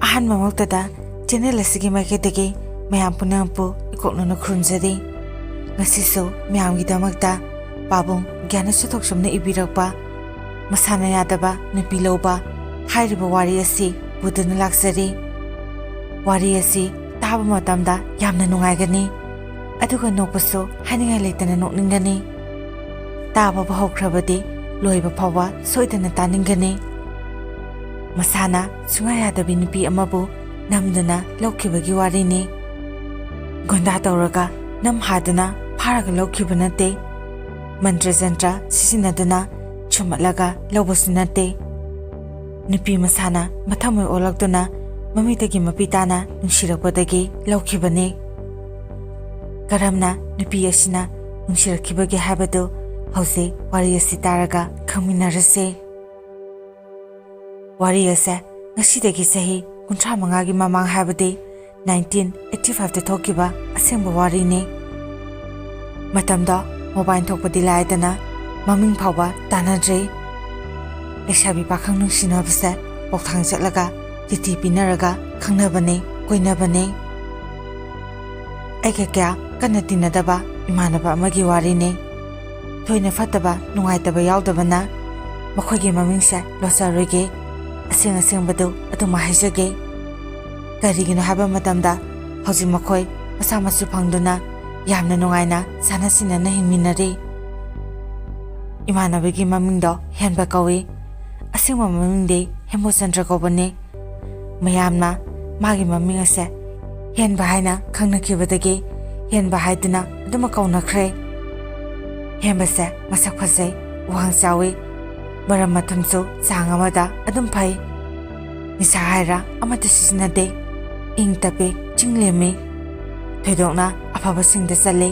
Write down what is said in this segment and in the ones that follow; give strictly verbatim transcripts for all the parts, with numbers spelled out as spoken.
ꯑꯍꯥꯟꯕꯃꯛꯇꯗ channel ꯑꯁꯤꯒꯤ ꯃꯥꯏꯀꯩꯗꯒꯤ ꯃꯌꯥꯝ ꯄꯨꯝꯅꯃꯛꯄꯨ ꯏꯀꯣꯛꯅꯅ ꯈꯨꯔꯨꯝꯖꯔꯤ꯫ ꯉꯁꯤꯁꯨ ꯃꯌꯥꯝꯒꯤꯗꯃꯛꯇ ꯄꯥꯕꯨꯡ ꯒ꯭ꯌꯥꯅꯦꯁꯣꯔ ꯊꯣꯛꯆꯣꯝꯅ ꯏꯕꯤꯔꯛꯄ ꯃꯁꯥꯅ ꯌꯥꯗꯕ ꯅꯨꯄꯤ ꯂꯧꯕ ꯍꯥꯏꯔꯤꯕ ꯋꯥꯔꯤ ꯑꯁꯤ ꯄꯨꯗꯨꯅ ꯂꯥꯛꯆꯔꯤ꯫ ꯋꯥꯔꯤ ꯑꯁꯤ ꯇꯥꯕ ꯃꯇꯝꯗ ꯌꯥꯝꯅ ꯅꯨꯡꯉꯥꯏꯒꯅꯤ, ꯑꯗꯨꯒ ꯅꯣꯛꯄꯁꯨ ꯍꯥꯏꯅꯤꯡꯉꯥꯏ ꯂꯩꯇꯅ ꯅꯣꯛꯅꯤꯡꯒꯅꯤ꯫ ꯇꯥꯕꯕꯨ ꯍꯧꯈ꯭ꯔꯕꯗꯤ ꯂꯣꯏꯕ ꯐꯥꯎꯕ ꯁꯣꯏꯗꯅ ꯇꯥꯅꯤꯡꯒꯅꯤ꯫ ꯃꯁꯥꯅ ꯁꯨꯡꯌꯥ ꯌꯥꯗꯕꯤ ꯅꯨꯄꯤ ꯑꯃꯕꯨ ꯅꯝꯗꯨꯅ ꯂꯧꯈꯤꯕꯒꯤ ꯋꯥꯔꯤꯅꯤ꯫ ꯒꯨꯟꯗꯥ ꯇꯧꯔꯒ ꯅꯝ ꯍꯥꯗꯨꯅ ꯐꯥꯔꯒ ꯂꯧꯈꯤꯕ ꯅꯠꯇꯦ꯫ ꯃꯟꯇ꯭ꯔ ꯖꯟꯇ꯭ꯔ ꯁꯤꯖꯤꯟꯅꯗꯨꯅ ꯁꯨꯝꯍꯠꯂꯒ ꯂꯧꯕꯁꯨ ꯅꯠꯇꯦ꯫ ꯅꯨꯄꯤ ꯃꯁꯥꯅ ꯃꯊꯃꯣꯏ ꯑꯣꯜꯂꯛꯇꯨꯅ ꯃꯃꯤꯠꯇꯒꯤ ꯃꯄꯤ ꯇꯥꯅ ꯅꯨꯡꯁꯤꯔꯛꯄꯗꯒꯤ ꯂꯧꯈꯤꯕꯅꯤ꯫ ꯀꯔꯝꯅ ꯅꯨꯄꯤ ꯑꯁꯤꯅ ꯅꯨꯡꯁꯤꯔꯛꯈꯤꯕꯒꯦ ꯍꯥꯏꯕꯗꯨ ꯍꯧꯖꯤꯛ ꯋꯥꯔꯤ ꯑꯁꯤ ꯇꯥꯔꯒ ꯈꯪꯃꯤꯟꯅꯔꯁꯤ꯫ ꯋꯥꯔꯤ ꯑꯁꯦ ꯉꯁꯤꯗꯒꯤ ꯆꯍꯤ ꯀꯨꯟꯊ꯭ꯔꯥ ꯃꯉꯥꯒꯤ ꯃꯃꯥꯡ, ꯍꯥꯏꯕꯗꯤ nineteen eighty five ꯊꯣꯛꯈꯤꯕ ꯑꯁꯦꯡꯕ ꯋꯥꯔꯤꯅꯤ꯫ ꯃꯇꯝꯗꯣ mobile ꯊꯣꯛꯄꯗꯤ ꯂꯥꯏꯗꯅ ꯃꯃꯤꯡ ꯐꯥꯎꯕ ꯇꯥꯟꯅꯗ꯭ꯔꯤ꯫ ꯂꯩꯁꯥꯕꯤ ꯄꯥꯈꯪ ꯅꯨꯡꯁꯤꯅꯕꯁꯦ ꯄꯣꯛꯊꯥꯡ ꯆꯠꯂꯒ ꯇꯤꯇꯤ ꯄꯤꯅꯔꯒ ꯈꯪꯅꯕꯅꯤ, ꯀꯣꯏꯅꯕꯅꯤ꯫ ꯑꯩꯒ ꯀꯌꯥ ꯀꯟꯅ ꯇꯤꯟꯅꯗꯕ ꯏꯃꯥꯟꯅꯕ ꯑꯃꯒꯤ ꯋꯥꯔꯤꯅꯤ꯫ ꯊꯣꯏꯅ ꯐꯠꯇꯕ ꯅꯨꯡꯉꯥꯏꯇꯕ ꯌꯥꯎꯗꯕꯅ ꯃꯈꯣꯏꯒꯤ ꯃꯃꯤꯡꯁꯦ ꯂꯣꯠꯆꯔꯣꯏꯒꯦ, ꯑꯁꯦꯡ ꯑꯁꯦꯡꯕꯗꯨ ꯑꯗꯨꯃꯛ ꯍꯥꯏꯖꯒꯦ꯫ ꯀꯔꯤꯒꯤꯅꯣ ꯍꯥꯏꯕ ꯃꯇꯝꯗ ꯍꯧꯖꯤꯛ ꯃꯈꯣꯏ ꯃꯆꯥ ꯃꯁꯨ ꯐꯪꯗꯨꯅ ꯌꯥꯝꯅ ꯅꯨꯡꯉꯥꯏꯅ ꯆꯥꯟꯅ ꯁꯤꯟꯅꯅ ꯍꯤꯡꯃꯤꯟꯅꯔꯤ꯫ ꯏꯃꯥꯟꯅꯕꯒꯤ ꯃꯃꯤꯡꯗꯣ ꯍꯦꯟꯕ ꯀꯧꯏ꯫ ꯑꯁꯦꯡꯕ ꯃꯃꯤꯡꯗꯤ ꯍꯦꯃꯣꯆꯟꯗ꯭ꯔ ꯀꯧꯕꯅꯤ꯫ ꯃꯌꯥꯝꯅ ꯃꯥꯒꯤ ꯃꯃꯤꯡ ꯑꯁꯦ ꯍꯦꯟꯕ ꯍꯥꯏꯅ ꯈꯪꯅꯈꯤꯕꯗꯒꯤ ꯍꯦꯟꯕ ꯍꯥꯏꯗꯨꯅ ꯑꯗꯨꯃꯛ ꯀꯧꯅꯈ꯭ꯔꯦ꯫ ꯍꯦꯟꯕꯁꯦ ꯃꯁꯛ ꯐꯖꯩ, ꯋꯥꯡ ꯆꯥꯎꯏ, ꯃꯔꯝ ꯃꯊꯨꯝꯁꯨ ꯆꯥꯡ ꯑꯃꯗ ꯑꯗꯨꯝ ꯐꯩ꯫ ꯅꯤꯁꯥ ꯍꯥꯏꯔ ꯑꯃꯠꯇ ꯁꯤꯖꯤꯟꯅꯗꯦ꯫ ꯏꯪ ꯇꯞꯄꯤ, ꯆꯤꯡ ꯂꯦꯝꯃꯤ꯫ ꯊꯣꯏꯗꯣꯛꯅ ꯑꯐꯕꯁꯤꯡꯗ ꯆꯠꯂꯤ꯫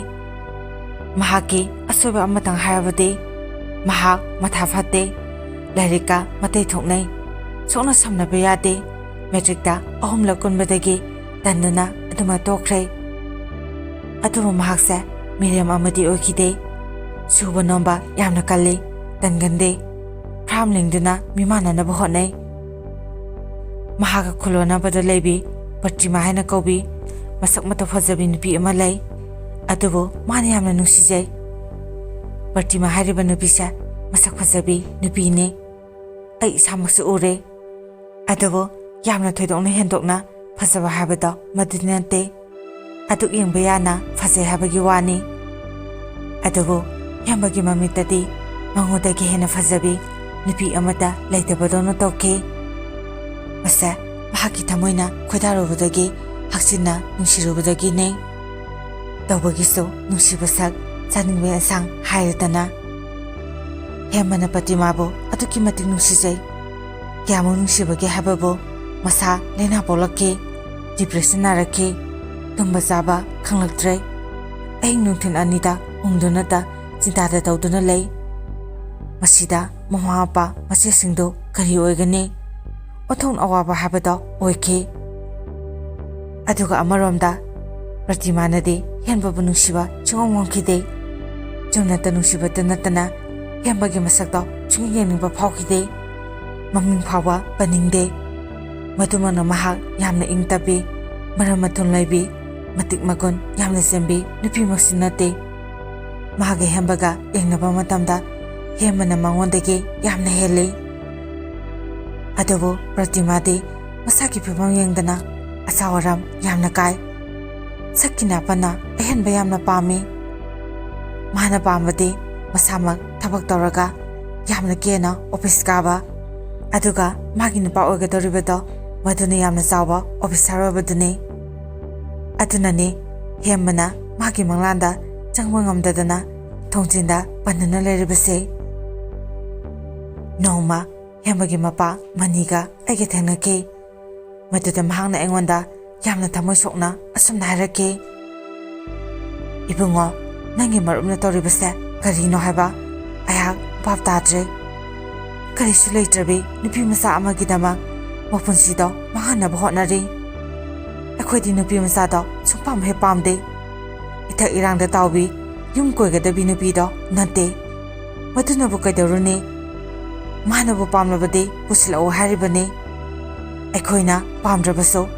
ꯃꯍꯥꯛꯀꯤ ꯑꯁꯣꯏꯕ ꯑꯃꯇꯪ ꯍꯥꯏꯔꯕꯗꯤ ꯃꯍꯥꯛ ꯃꯊꯥ ꯐꯠꯇꯦ꯫ ꯂꯥꯏꯔꯤꯛꯀ ꯃꯇꯩ ꯊꯣꯛꯅꯩ꯫ ꯁꯣꯛꯅ ꯁꯝꯅꯕ ꯌꯥꯗꯦ꯫ ꯃꯦꯇ꯭ꯔꯤꯛꯇ ꯑꯍꯨꯝꯂꯛ ꯀꯨꯟꯕꯗꯒꯤ ꯇꯟꯗꯨꯅ ꯑꯗꯨꯃꯛ ꯇꯣꯛꯈ꯭ꯔꯦ꯫ ꯑꯗꯨꯕꯨ ꯃꯍꯥꯛꯁꯦ ꯃꯤꯔꯦꯝ ꯑꯃꯗꯤ ꯑꯣꯏꯈꯤꯗꯦ꯫ ꯁꯨꯕ ꯅꯣꯝꯕ ꯌꯥꯝꯅ ꯀꯜꯂꯤ, ꯇꯟꯒꯟꯗꯦ꯫ ꯐ꯭ꯔꯥꯝ ꯂꯤꯡꯗꯨꯅ ꯃꯤꯃꯥꯟꯅꯅꯕ ꯍꯣꯠꯅꯩ꯫ ꯃꯍꯥꯛꯀ ꯈꯨꯂꯣꯟꯅꯕꯗ ꯂꯩꯕꯤ ꯄ꯭ꯔꯇꯤꯃꯥ ꯍꯥꯏꯅ ꯀꯧꯕꯤ ꯃꯁꯛ ꯃꯇꯧ ꯐꯖꯕꯤ ꯅꯨꯄꯤ ꯑꯃ ꯂꯩ꯫ ꯑꯗꯨꯕꯨ ꯃꯥꯅ ꯌꯥꯝꯅ ꯅꯨꯡꯁꯤꯖꯩ꯫ ꯄ꯭ꯔꯇꯤꯃꯥ ꯍꯥꯏꯔꯤꯕ ꯅꯨꯄꯤꯁꯦ ꯃꯁꯛ ꯐꯖꯕꯤ ꯅꯨꯄꯤꯅꯤ꯫ ꯑꯩ ꯏꯁꯥꯃꯛꯁꯨ ꯎꯔꯦ꯫ ꯑꯗꯨꯕꯨ ꯌꯥꯝꯅ ꯊꯣꯏꯗꯣꯛꯅ ꯍꯦꯟꯗꯣꯛꯅ ꯐꯖꯕ ꯍꯥꯏꯕꯗꯣ ꯃꯗꯨꯗꯤ ꯅꯠꯇꯦ꯫ ꯑꯗꯨꯛ ꯌꯦꯡꯕ ꯌꯥꯅ ꯐꯖꯩ ꯍꯥꯏꯕꯒꯤ ꯋꯥꯅꯤ꯫ ꯑꯗꯨꯕꯨ ꯍꯦꯝꯕꯒꯤ ꯃꯃꯤꯠꯇꯗꯤ ꯃꯉꯣꯟꯗꯒꯤ ꯍꯦꯟꯅ ꯐꯖꯕꯤ ꯅꯨꯄꯤ ꯑꯃꯠꯇ ꯂꯩꯇꯕꯗꯧꯅ ꯇꯧꯈꯤ꯫ ꯃꯁꯦ ꯃꯍꯥꯛꯀꯤ ꯊꯃꯣꯏꯅ ꯈꯣꯏꯗꯥꯔꯨꯕꯗꯒꯤ, ꯍꯛꯆꯤꯟꯅ ꯅꯨꯡꯁꯤꯔꯨꯕꯗꯒꯤꯅꯦ꯫ ꯇꯧꯕꯒꯤꯁꯨ ꯅꯨꯡꯁꯤꯕ ꯁꯛ, ꯆꯥꯅꯤꯡꯕ ꯑꯦꯟꯁꯥꯡ ꯍꯥꯏꯔꯗꯅ꯫ ꯍꯦꯝꯕꯅ ꯄ꯭ꯔꯇꯤꯃꯥꯕꯨ ꯑꯗꯨꯛꯀꯤ ꯃꯇꯤꯛ ꯅꯨꯡꯁꯤꯖꯩ꯫ ꯀꯌꯥꯃꯨꯛ ꯅꯨꯡꯁꯤꯕꯒꯦ ꯍꯥꯏꯕꯕꯨ, ꯃꯁꯥ ꯂꯥꯏꯅꯥ ꯄꯣꯛꯂꯛꯈꯤ, ꯗꯤꯄ꯭ꯔꯦꯁꯟ ꯅꯥꯔꯛꯈꯤ, ꯇꯨꯝꯕ ꯆꯥꯕ ꯈꯪꯂꯛꯇ꯭ꯔꯦ꯫ ꯑꯍꯤꯡ ꯅꯨꯡꯊꯤꯜ ꯑꯅꯤꯗ ꯎꯪꯗꯨꯅꯇ ꯆꯤꯟꯇꯥꯗ ꯇꯧꯗꯨꯅ ꯂꯩ꯫ ꯃꯁꯤꯗ ꯃꯃꯥ ꯃꯄꯥ ꯃꯆꯦꯁꯤꯡꯗꯨ ꯀꯔꯤ ꯑꯣꯏꯒꯅꯤ? ꯑꯣꯟꯊꯣꯛꯅ ꯑꯋꯥꯕ ꯍꯥꯏꯕꯗꯣ ꯑꯣꯏꯈꯤ꯫ ꯑꯗꯨꯒ ꯑꯃꯔꯣꯝꯗ ꯄ꯭ꯔꯇꯤꯃꯥꯅꯗꯤ ꯍꯦꯝꯕꯕꯨ ꯅꯨꯡꯁꯤꯕ ꯁꯨꯡꯉꯝ ꯉꯝꯈꯤꯗꯦ꯫ ꯆꯨꯝꯅꯇ ꯅꯨꯡꯁꯤꯕꯇ ꯅꯠꯇꯅ ꯍꯦꯝꯕꯒꯤ ꯃꯁꯛꯇꯣ ꯁꯨꯡꯌꯦꯡ ꯌꯦꯡꯅꯤꯡꯕ ꯐꯥꯎꯈꯤꯗꯦ꯫ ꯃꯃꯤꯡ ꯐꯥꯎꯕ ꯄꯟꯅꯤꯡꯗꯦ꯫ ꯃꯗꯨꯃꯛꯅ ꯃꯍꯥꯛ ꯌꯥꯝꯅ ꯏꯪ ꯇꯞꯄꯤ, ꯃꯔꯝ ꯃꯊꯨꯝ ꯂꯩꯕꯤ, ꯃꯇꯤꯛ ꯃꯒꯨꯟ ꯌꯥꯝꯅ ꯆꯦꯟꯕꯤ ꯅꯨꯄꯤꯃꯛꯁꯨ ꯅꯠꯇꯦ꯫ ꯃꯍꯥꯛꯀ ꯍꯦꯝꯕꯒ ꯌꯦꯡꯅꯕ ꯃꯇꯝꯗ ꯍꯦꯝꯕꯅ ꯃꯉꯣꯟꯗꯒꯤ ꯌꯥꯝꯅ ꯍꯦꯜꯂꯤ꯫ ꯑꯗꯨꯕꯨ ꯄ꯭ꯔꯇꯤꯃꯥꯗꯤ ꯃꯁꯥꯒꯤ ꯐꯤꯕꯝ ꯌꯦꯡꯗꯅ ꯑꯆꯥꯎ ꯑꯔꯥꯝ ꯌꯥꯝꯅ ꯀꯥꯏ꯫ ꯁꯛꯀꯤ ꯅꯥꯄꯟꯅ ꯑꯍꯦꯟꯕ ꯌꯥꯝꯅ ꯄꯥꯝꯃꯤ꯫ ꯃꯥꯅ ꯄꯥꯝꯕꯗꯤ ꯃꯁꯥꯃꯛ ꯊꯕꯛ ꯇꯧꯔꯒ ꯌꯥꯝꯅ ꯀꯦꯅ ꯑꯣꯐꯤꯁ ꯀꯥꯕ, ꯑꯗꯨꯒ ꯃꯥꯒꯤ ꯅꯨꯄꯥ ꯑꯣꯏꯒꯗꯧꯔꯤꯕꯗꯣ ꯃꯗꯨꯅ ꯌꯥꯝꯅ ꯆꯥꯎꯕ ꯑꯣꯐꯤꯁꯥꯔ ꯑꯣꯏꯕꯗꯨꯅꯤ꯫ ꯑꯗꯨꯅꯅꯤ ꯍꯦꯝꯕꯅ ꯃꯥꯒꯤ ꯃꯪꯂꯥꯟꯗ ꯆꯪꯕ ꯉꯝꯗꯗꯅ ꯊꯣꯡꯖꯤꯟꯗ ꯄꯟꯗꯨꯅ ꯂꯩꯔꯤꯕꯁꯦ꯫ ꯅꯣꯡꯃ ꯍꯦꯝꯕꯒꯤ ꯃꯄꯥ ꯃꯅꯤꯒ ꯑꯩꯒ ꯊꯦꯡꯅꯈꯤ꯫ ꯃꯗꯨꯗ ꯃꯍꯥꯛꯅ ꯑꯩꯉꯣꯟꯗ ꯌꯥꯝꯅ ꯊꯃꯣꯏ ꯁꯣꯛꯅ ꯑꯁꯨꯝꯅ ꯍꯥꯏꯔꯛꯈꯤ, "ꯏꯕꯨꯡꯉꯣ, ꯅꯪꯒꯤ ꯃꯔꯨꯞꯅ ꯇꯧꯔꯤꯕꯁꯦ ꯀꯔꯤꯅꯣ ꯍꯥꯏꯕ? ꯑꯩꯍꯥꯛ ꯚꯥꯞ ꯇꯥꯗ꯭ꯔꯦ꯫ ꯀꯔꯤꯁꯨ ꯂꯩꯇ꯭ꯔꯕꯤ ꯅꯨꯄꯤ ꯃꯆꯥ ꯑꯃꯒꯤꯗꯃꯛ ꯃꯄꯨꯟꯁꯤꯗꯣ ꯃꯥꯡꯍꯟꯅꯕ ꯍꯣꯠꯅꯔꯤ꯫ ꯑꯩꯈꯣꯏꯗꯤ ꯅꯨꯄꯤ ꯃꯆꯥꯗꯣ ꯁꯨꯡꯄꯥꯝ ꯍꯦꯛ ꯄꯥꯝꯗꯦ꯫ ꯏꯊꯛ ꯏꯔꯥꯡꯗ ꯇꯥꯎꯕꯤ, ꯌꯨꯝ ꯀꯣꯏꯒꯗꯕꯤ ꯅꯨꯄꯤꯗꯣ ꯅꯠꯇꯦ꯫ ꯃꯗꯨꯅꯕꯨ ꯀꯩꯗꯧꯔꯨꯅꯤ? ꯃꯥꯅꯕꯨ ꯄꯥꯝꯂꯕꯗꯤ ꯄꯨꯁꯤꯜꯂꯛꯎ ꯍꯥꯏꯔꯤꯕꯅꯤ꯫ ꯑꯩꯈꯣꯏꯅ ꯄꯥꯝꯗ꯭ꯔꯕꯁꯨ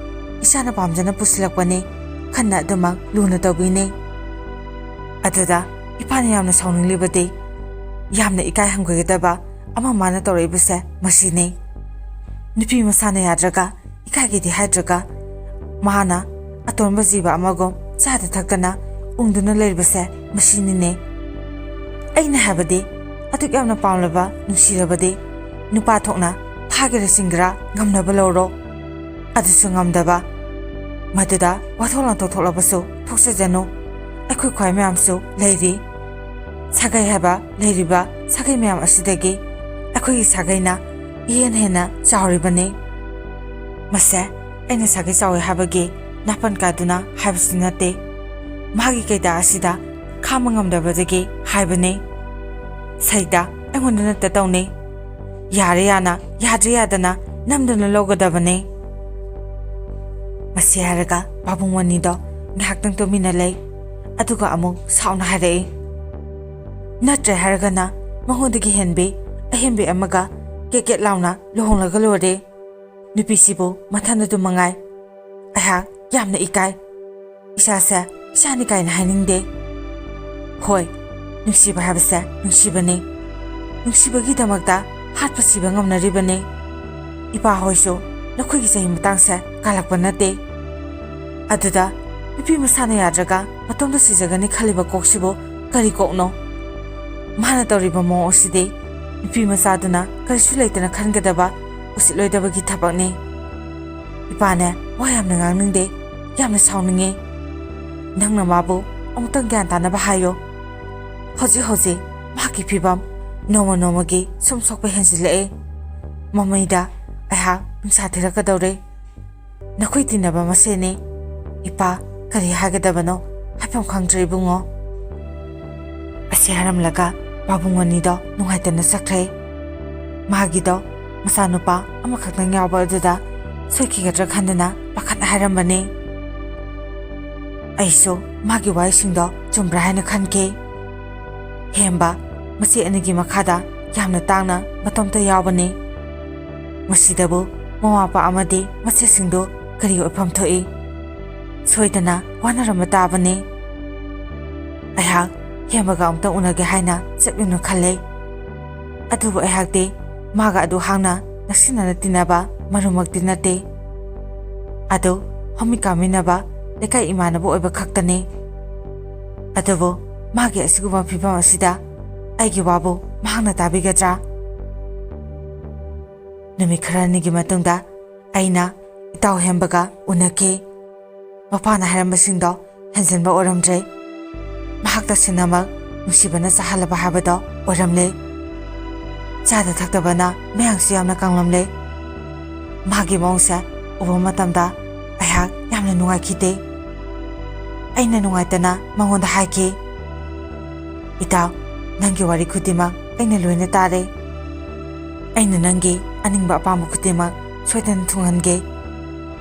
ꯏꯁꯥꯅ ꯄꯥꯝꯖꯅ ꯄꯨꯁꯤꯜꯂꯛꯄꯅꯤ, ꯈꯟꯅ ꯑꯗꯨꯃꯛ ꯂꯨꯅ ꯇꯧꯕꯤꯅꯤ꯫ ꯑꯗꯨꯗ ꯏꯄꯥꯅ ꯌꯥꯝꯅ ꯁꯥꯎꯅꯤꯡꯂꯤꯕꯗꯤ ꯌꯥꯝꯅ ꯏꯀꯥꯏ ꯍꯪꯒꯣꯏꯒꯗꯕ ꯑꯃ ꯃꯥꯅ ꯇꯧꯔꯛꯏꯕꯁꯦ ꯃꯁꯤꯅꯤ꯫ ꯅꯨꯄꯤ ꯃꯁꯥꯅ ꯌꯥꯗ꯭ꯔꯒ, ꯏꯀꯥꯏꯒꯦꯗꯤ ꯍꯥꯏꯗ꯭ꯔꯒ, ꯃꯥꯅ ꯑꯇꯣꯟꯕ ꯖꯤꯕ ꯑꯃꯒꯨꯝ ꯆꯥꯗ ꯊꯛꯇꯅ ꯎꯪꯗꯨꯅ ꯂꯩꯔꯤꯕꯁꯦ ꯃꯁꯤꯅꯤꯅꯦ꯫ ꯑꯩꯅ ꯍꯥꯏꯕꯗꯤ, ꯑꯗꯨꯛ ꯌꯥꯝꯅ ꯄꯥꯝꯂꯕ, ꯅꯨꯡꯁꯤꯔꯕꯗꯤ ꯅꯨꯄꯥ ꯊꯣꯛꯅ ꯐꯥꯒꯦꯔꯥ ꯆꯤꯡꯒꯦꯔꯥ ꯉꯝꯅꯕ ꯂꯧꯔꯣ꯫ ꯑꯗꯨꯁꯨ ꯉꯝꯗꯕ꯫ ꯃꯗꯨꯗ ꯋꯥꯊꯣꯛ ꯂꯥꯟꯊꯣꯛ ꯊꯣꯛꯂꯕꯁꯨ ꯊꯣꯛꯆꯖꯅꯨ꯫ ꯑꯩꯈꯣꯏ ꯈ꯭ꯋꯥꯏ ꯃꯌꯥꯝꯁꯨ ꯂꯩꯔꯤ꯫ ꯁꯥꯒꯩ ꯍꯥꯏꯕ ꯂꯩꯔꯤꯕ ꯁꯥꯒꯩ ꯃꯌꯥꯝ ꯑꯁꯤꯗꯒꯤ ꯑꯩꯈꯣꯏꯒꯤ ꯁꯥꯒꯩꯅ ꯏꯍꯦꯟ ꯍꯦꯟꯅ ꯆꯥꯎꯔꯤꯕꯅꯤ꯫ ꯃꯁꯦ ꯑꯩꯅ ꯁꯥꯒꯩ ꯆꯥꯎꯏ ꯍꯥꯏꯕꯒꯤ ꯅꯥꯄꯟ ꯀꯥꯗꯨꯅ ꯍꯥꯏꯕꯁꯨ ꯅꯠꯇꯦ꯫ ꯃꯍꯥꯛꯀꯤ ꯀꯩꯗꯥ ꯑꯁꯤꯗ ꯈꯥꯝꯕ ꯉꯝꯗꯕꯗꯒꯤ ꯍꯥꯏꯕꯅꯤ꯫ ꯁꯩꯇ ꯑꯩꯉꯣꯟꯗ ꯅꯠꯇ ꯇꯧꯅꯤ꯫ ꯌꯥꯔꯦ ꯌꯥꯅ, ꯌꯥꯗ꯭ꯔꯦ ꯌꯥꯗꯅ ꯅꯝꯗꯨꯅ ꯂꯧꯒꯗꯕꯅꯤ꯫ ꯃꯁꯤ ꯍꯥꯏꯔꯒ ꯄꯥꯕꯨꯡ ꯃꯅꯤꯗꯣ ꯉꯥꯏꯍꯥꯛꯇꯪ ꯇꯨꯃꯤꯟꯅ ꯂꯩ꯫ ꯑꯗꯨꯒ ꯑꯃꯨꯛ ꯁꯥꯎꯅ ꯍꯥꯏꯔꯛꯏ, "ꯅꯠꯇ꯭ꯔꯦ ꯍꯥꯏꯔꯒꯅ ꯃꯉꯣꯟꯗꯒꯤ ꯍꯦꯟꯕꯤ ꯑꯍꯦꯟꯕꯤ ꯑꯃꯒ ꯀꯦꯠ ꯀꯦꯠ ꯂꯥꯎꯅ ꯂꯨꯍꯣꯡꯂꯒ ꯂꯣꯏꯔꯦ꯫ ꯅꯨꯄꯤꯁꯤꯕꯨ ꯃꯊꯟ ꯑꯗꯨ ꯃꯉꯥꯏ꯫ ꯑꯩꯍꯥꯛ ꯌꯥꯝꯅ ꯏꯀꯥꯏ꯫ ꯏꯁꯥꯁꯦ ꯏꯁꯥꯅꯤ ꯀꯥꯏꯅ ꯍꯥꯏꯅꯤꯡꯗꯦ꯫ ꯍꯣꯏ, ꯅꯨꯡꯁꯤꯕ ꯍꯥꯏꯕꯁꯦ ꯅꯨꯡꯁꯤꯕꯅꯤ꯫ ꯅꯨꯡꯁꯤꯕꯒꯤꯗꯃꯛꯇ ꯍꯥꯠꯄ ꯁꯤꯕ ꯉꯝꯅꯔꯤꯕꯅꯤ꯫ ꯏꯄꯥ ꯍꯣꯏꯁꯨ ꯅꯈꯣꯏꯒꯤ ꯆꯍꯤ ꯃꯇꯥꯡꯁꯦ ꯀꯥꯜꯂꯛꯄ ꯅꯠꯇꯦ꯫ ꯑꯗꯨꯗ ꯅꯨꯄꯤ ꯃꯁꯥꯅ ꯌꯥꯗ꯭ꯔꯒ ꯃꯇꯣꯝꯇ ꯁꯤꯖꯒꯅꯤ ꯈꯜꯂꯤꯕ ꯀꯣꯛꯁꯤꯕꯨ ꯀꯔꯤ ꯀꯣꯛꯅꯣ? ꯃꯥꯅ ꯇꯧꯔꯤꯕ ꯃꯑꯣꯡ ꯑꯁꯤꯗꯤ ꯅꯨꯄꯤ ꯃꯆꯥꯗꯨꯅ ꯀꯔꯤꯁꯨ ꯂꯩꯇꯅ ꯈꯟꯒꯗꯕ ꯎꯁꯤꯠꯂꯣꯏꯗꯕꯒꯤ ꯊꯕꯛꯅꯤ꯫ ꯏꯄꯥꯅꯦ, ꯋꯥ ꯌꯥꯝꯅ ꯉꯥꯡꯅꯤꯡꯗꯦ, ꯌꯥꯝꯅ ꯁꯥꯎꯅꯤꯡꯉꯦ꯫ ꯅꯪꯅ ꯃꯥꯕꯨ ꯑꯃꯨꯛꯇꯪ ꯒ꯭ꯌꯥꯟ ꯇꯥꯅꯕ ꯍꯥꯏꯌꯣ꯫ ꯍꯧꯖꯤꯛ ꯍꯧꯖꯤꯛ ꯃꯍꯥꯛꯀꯤ ꯐꯤꯕꯝ ꯅꯣꯡꯃ ꯅꯣꯡꯃꯒꯤ ꯁꯨꯝ ꯁꯣꯛꯄ ꯍꯦꯟꯖꯤꯜꯂꯛꯑꯦ꯫ ꯃꯃꯩꯗ ꯑꯩꯍꯥꯛ ꯅꯨꯡꯁꯥ ꯊꯤꯔꯛꯀꯗꯧꯔꯦ꯫ ꯅꯈꯣꯏ ꯇꯤꯟꯅꯕ ꯃꯁꯦꯟꯅꯤ꯫ ꯏꯄꯥ, ꯀꯔꯤ ꯍꯥꯏꯒꯗꯕꯅꯣ ꯍꯥꯏꯐꯝ ꯈꯪꯗ꯭ꯔꯦ ꯏꯕꯨꯡꯉꯣ꯫" ꯑꯁꯤ ꯍꯥꯏꯔꯝꯂꯒ ꯄꯥꯕꯨꯡ ꯑꯅꯤꯗꯣ ꯅꯨꯡꯉꯥꯏꯇꯅ ꯆꯠꯈ꯭ꯔꯦ꯫ ꯃꯥꯒꯤꯗꯣ ꯃꯆꯥꯅꯨꯄꯥ ꯑꯃꯈꯛꯇꯪ ꯌꯥꯎꯕ ꯑꯗꯨꯗ ꯁꯣꯏꯈꯤꯒꯗ꯭ꯔꯥ ꯈꯟꯗꯅ ꯄꯥꯈꯠꯅ ꯍꯥꯏꯔꯝꯕꯅꯤ꯫ ꯑꯩꯁꯨ ꯃꯥꯒꯤ ꯋꯥꯍꯩꯁꯤꯡꯗꯣ ꯆꯨꯝꯕ꯭ꯔꯥ ꯍꯥꯏꯅ ꯈꯟꯈꯤ꯫ ꯍꯦꯝꯕ ꯃꯆꯦ ꯑꯅꯤꯒꯤ ꯃꯈꯥꯗ ꯌꯥꯝꯅ ꯇꯥꯡꯅ ꯃꯇꯣꯝꯇ ꯌꯥꯎꯕꯅꯤ꯫ ꯃꯁꯤꯗꯕꯨ ꯃꯃꯥ ꯃꯄꯥ ꯑꯃꯗꯤ ꯃꯆꯦꯁꯤꯡꯗꯨ ꯀꯔꯤ ꯑꯣꯏꯐꯝ ꯊꯣꯛꯏ? ꯁꯣꯏꯗꯅ ꯋꯥꯅꯔꯝꯕ ꯇꯥꯕꯅꯤ꯫ ꯑꯩꯍꯥꯛ ꯍꯦꯝꯕꯒ ꯑꯃꯨꯛꯇꯪ ꯎꯅꯒꯦ ꯍꯥꯏꯅ ꯆꯠꯂꯨꯅ ꯈꯜꯂꯦ꯫ ꯑꯗꯨꯕꯨ ꯑꯩꯍꯥꯛꯇꯤ ꯃꯥꯒ ꯑꯗꯨ ꯍꯥꯡꯅ ꯅꯛꯁꯤꯟꯅꯅ ꯇꯤꯟꯅꯕ ꯃꯔꯨꯃꯛꯇꯤ ꯅꯠꯇꯦ꯫ ꯑꯗꯨ ꯍꯧꯃꯤꯟ ꯀꯥꯃꯤꯟꯅꯕ ꯂꯩꯀꯥꯏ ꯏꯃꯥꯟꯅꯕ ꯑꯣꯏꯕ ꯈꯛꯇꯅꯤ꯫ ꯑꯗꯨꯕꯨ ꯃꯥꯒꯤ ꯑꯁꯤꯒꯨꯝꯕ ꯐꯤꯕꯝ ꯑꯁꯤꯗ ꯑꯩꯒꯤ ꯋꯥꯕꯨ ꯃꯍꯥꯛꯅ ꯇꯥꯕꯤꯒꯗ꯭ꯔꯥ? ꯅꯨꯃꯤꯠ ꯈꯔꯅꯤꯒꯤ ꯃꯇꯨꯡꯗ ꯑꯩꯅ ꯏꯇꯥꯎ ꯍꯦꯝꯕꯒ ꯎꯅꯈꯤ꯫ ꯃꯄꯥꯅ ꯍꯥꯏꯔꯝꯕꯁꯤꯡꯗꯣ ꯍꯦꯟꯖꯤꯟꯕ ꯑꯣꯏꯔꯝꯗ꯭ꯔꯦ꯫ ꯃꯍꯥꯛ ꯇꯁꯦꯡꯅꯃꯛ ꯅꯨꯡꯁꯤꯕꯅ ꯆꯥꯍꯜꯂꯕ ꯍꯥꯏꯕꯗꯣ ꯑꯣꯏꯔꯝꯂꯦ꯫ ꯆꯥꯗ ꯊꯛꯇꯕꯅ ꯃꯌꯥꯡꯁꯨ ꯌꯥꯝꯅ ꯀꯪꯂꯝꯂꯦ꯫ ꯃꯥꯒꯤ ꯃꯑꯣꯡꯁꯦ ꯎꯕ ꯃꯇꯝꯗ ꯑꯩꯍꯥꯛ ꯌꯥꯝꯅ ꯅꯨꯡꯉꯥꯏꯈꯤꯗꯦ꯫ ꯑꯩꯅ ꯅꯨꯡꯉꯥꯏꯇꯅ ꯃꯉꯣꯟꯗ ꯍꯥꯏꯈꯤ, "ꯏꯇꯥꯎ, ꯅꯪꯒꯤ ꯋꯥꯔꯤ ꯈꯨꯗꯤꯡꯃꯛ ꯑꯩꯅ ꯂꯣꯏꯅ ꯇꯥꯔꯦ꯫ ꯑꯩꯅ ꯅꯪꯒꯤ ꯑꯅꯤꯡꯕ ꯑꯄꯥꯝꯕ ꯈꯨꯗꯤꯡꯃꯛ ꯁꯣꯏꯗꯅ ꯊꯨꯡꯍꯟꯒꯦ꯫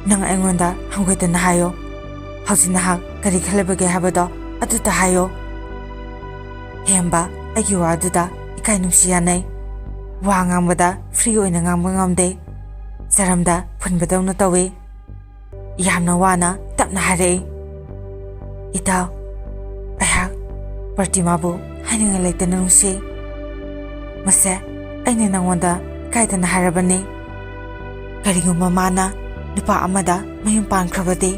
ꯅꯪ ꯑꯩꯉꯣꯟꯗ ꯍꯪꯒꯣꯏꯗꯅ ꯍꯥꯏꯌꯣ꯫ ꯍꯧꯖꯤꯛ ꯅꯍꯥꯛ ꯀꯔꯤ ꯈꯜꯂꯤꯕꯒꯦ ꯍꯥꯏꯕꯗꯣ ꯑꯗꯨꯇ ꯍꯥꯏꯌꯣ꯫" ꯍꯦꯝꯕ ꯑꯩꯒꯤ ꯋꯥꯗꯨꯗ ꯏꯀꯥꯏ ꯅꯨꯡꯁꯤ ꯌꯥꯅꯩ꯫ ꯋꯥ ꯉꯥꯡꯕꯗ ꯐ꯭ꯔꯤ ꯑꯣꯏꯅ ꯉꯥꯡꯕ ꯉꯝꯗꯦ꯫ ꯆꯔꯝꯗ ꯐꯨꯟꯕꯗꯧꯅ ꯇꯧꯏ꯫ ꯌꯥꯝꯅ ꯋꯥꯅ ꯇꯞꯅ ꯍꯥꯏꯔꯛꯏ, "ꯏꯇꯥꯎ, ꯑꯩꯍꯥꯛ ꯄ꯭ꯔꯇꯤꯃꯥꯕꯨ ꯍꯥꯏꯅꯤꯡꯉꯥꯏ ꯂꯩꯇꯅ ꯅꯨꯡꯁꯤ꯫ ꯃꯁꯦ ꯑꯩꯅ ꯅꯉꯣꯟꯗ ꯏꯀꯥꯏꯗꯅ ꯍꯥꯏꯔꯕꯅꯤ꯫ ꯀꯔꯤꯒꯨꯝꯕ ꯃꯥꯅ ꯅꯨꯄꯥ ꯑꯃꯗ ꯃꯌꯨꯝ ꯄꯥꯟꯈ꯭ꯔꯕꯗꯤ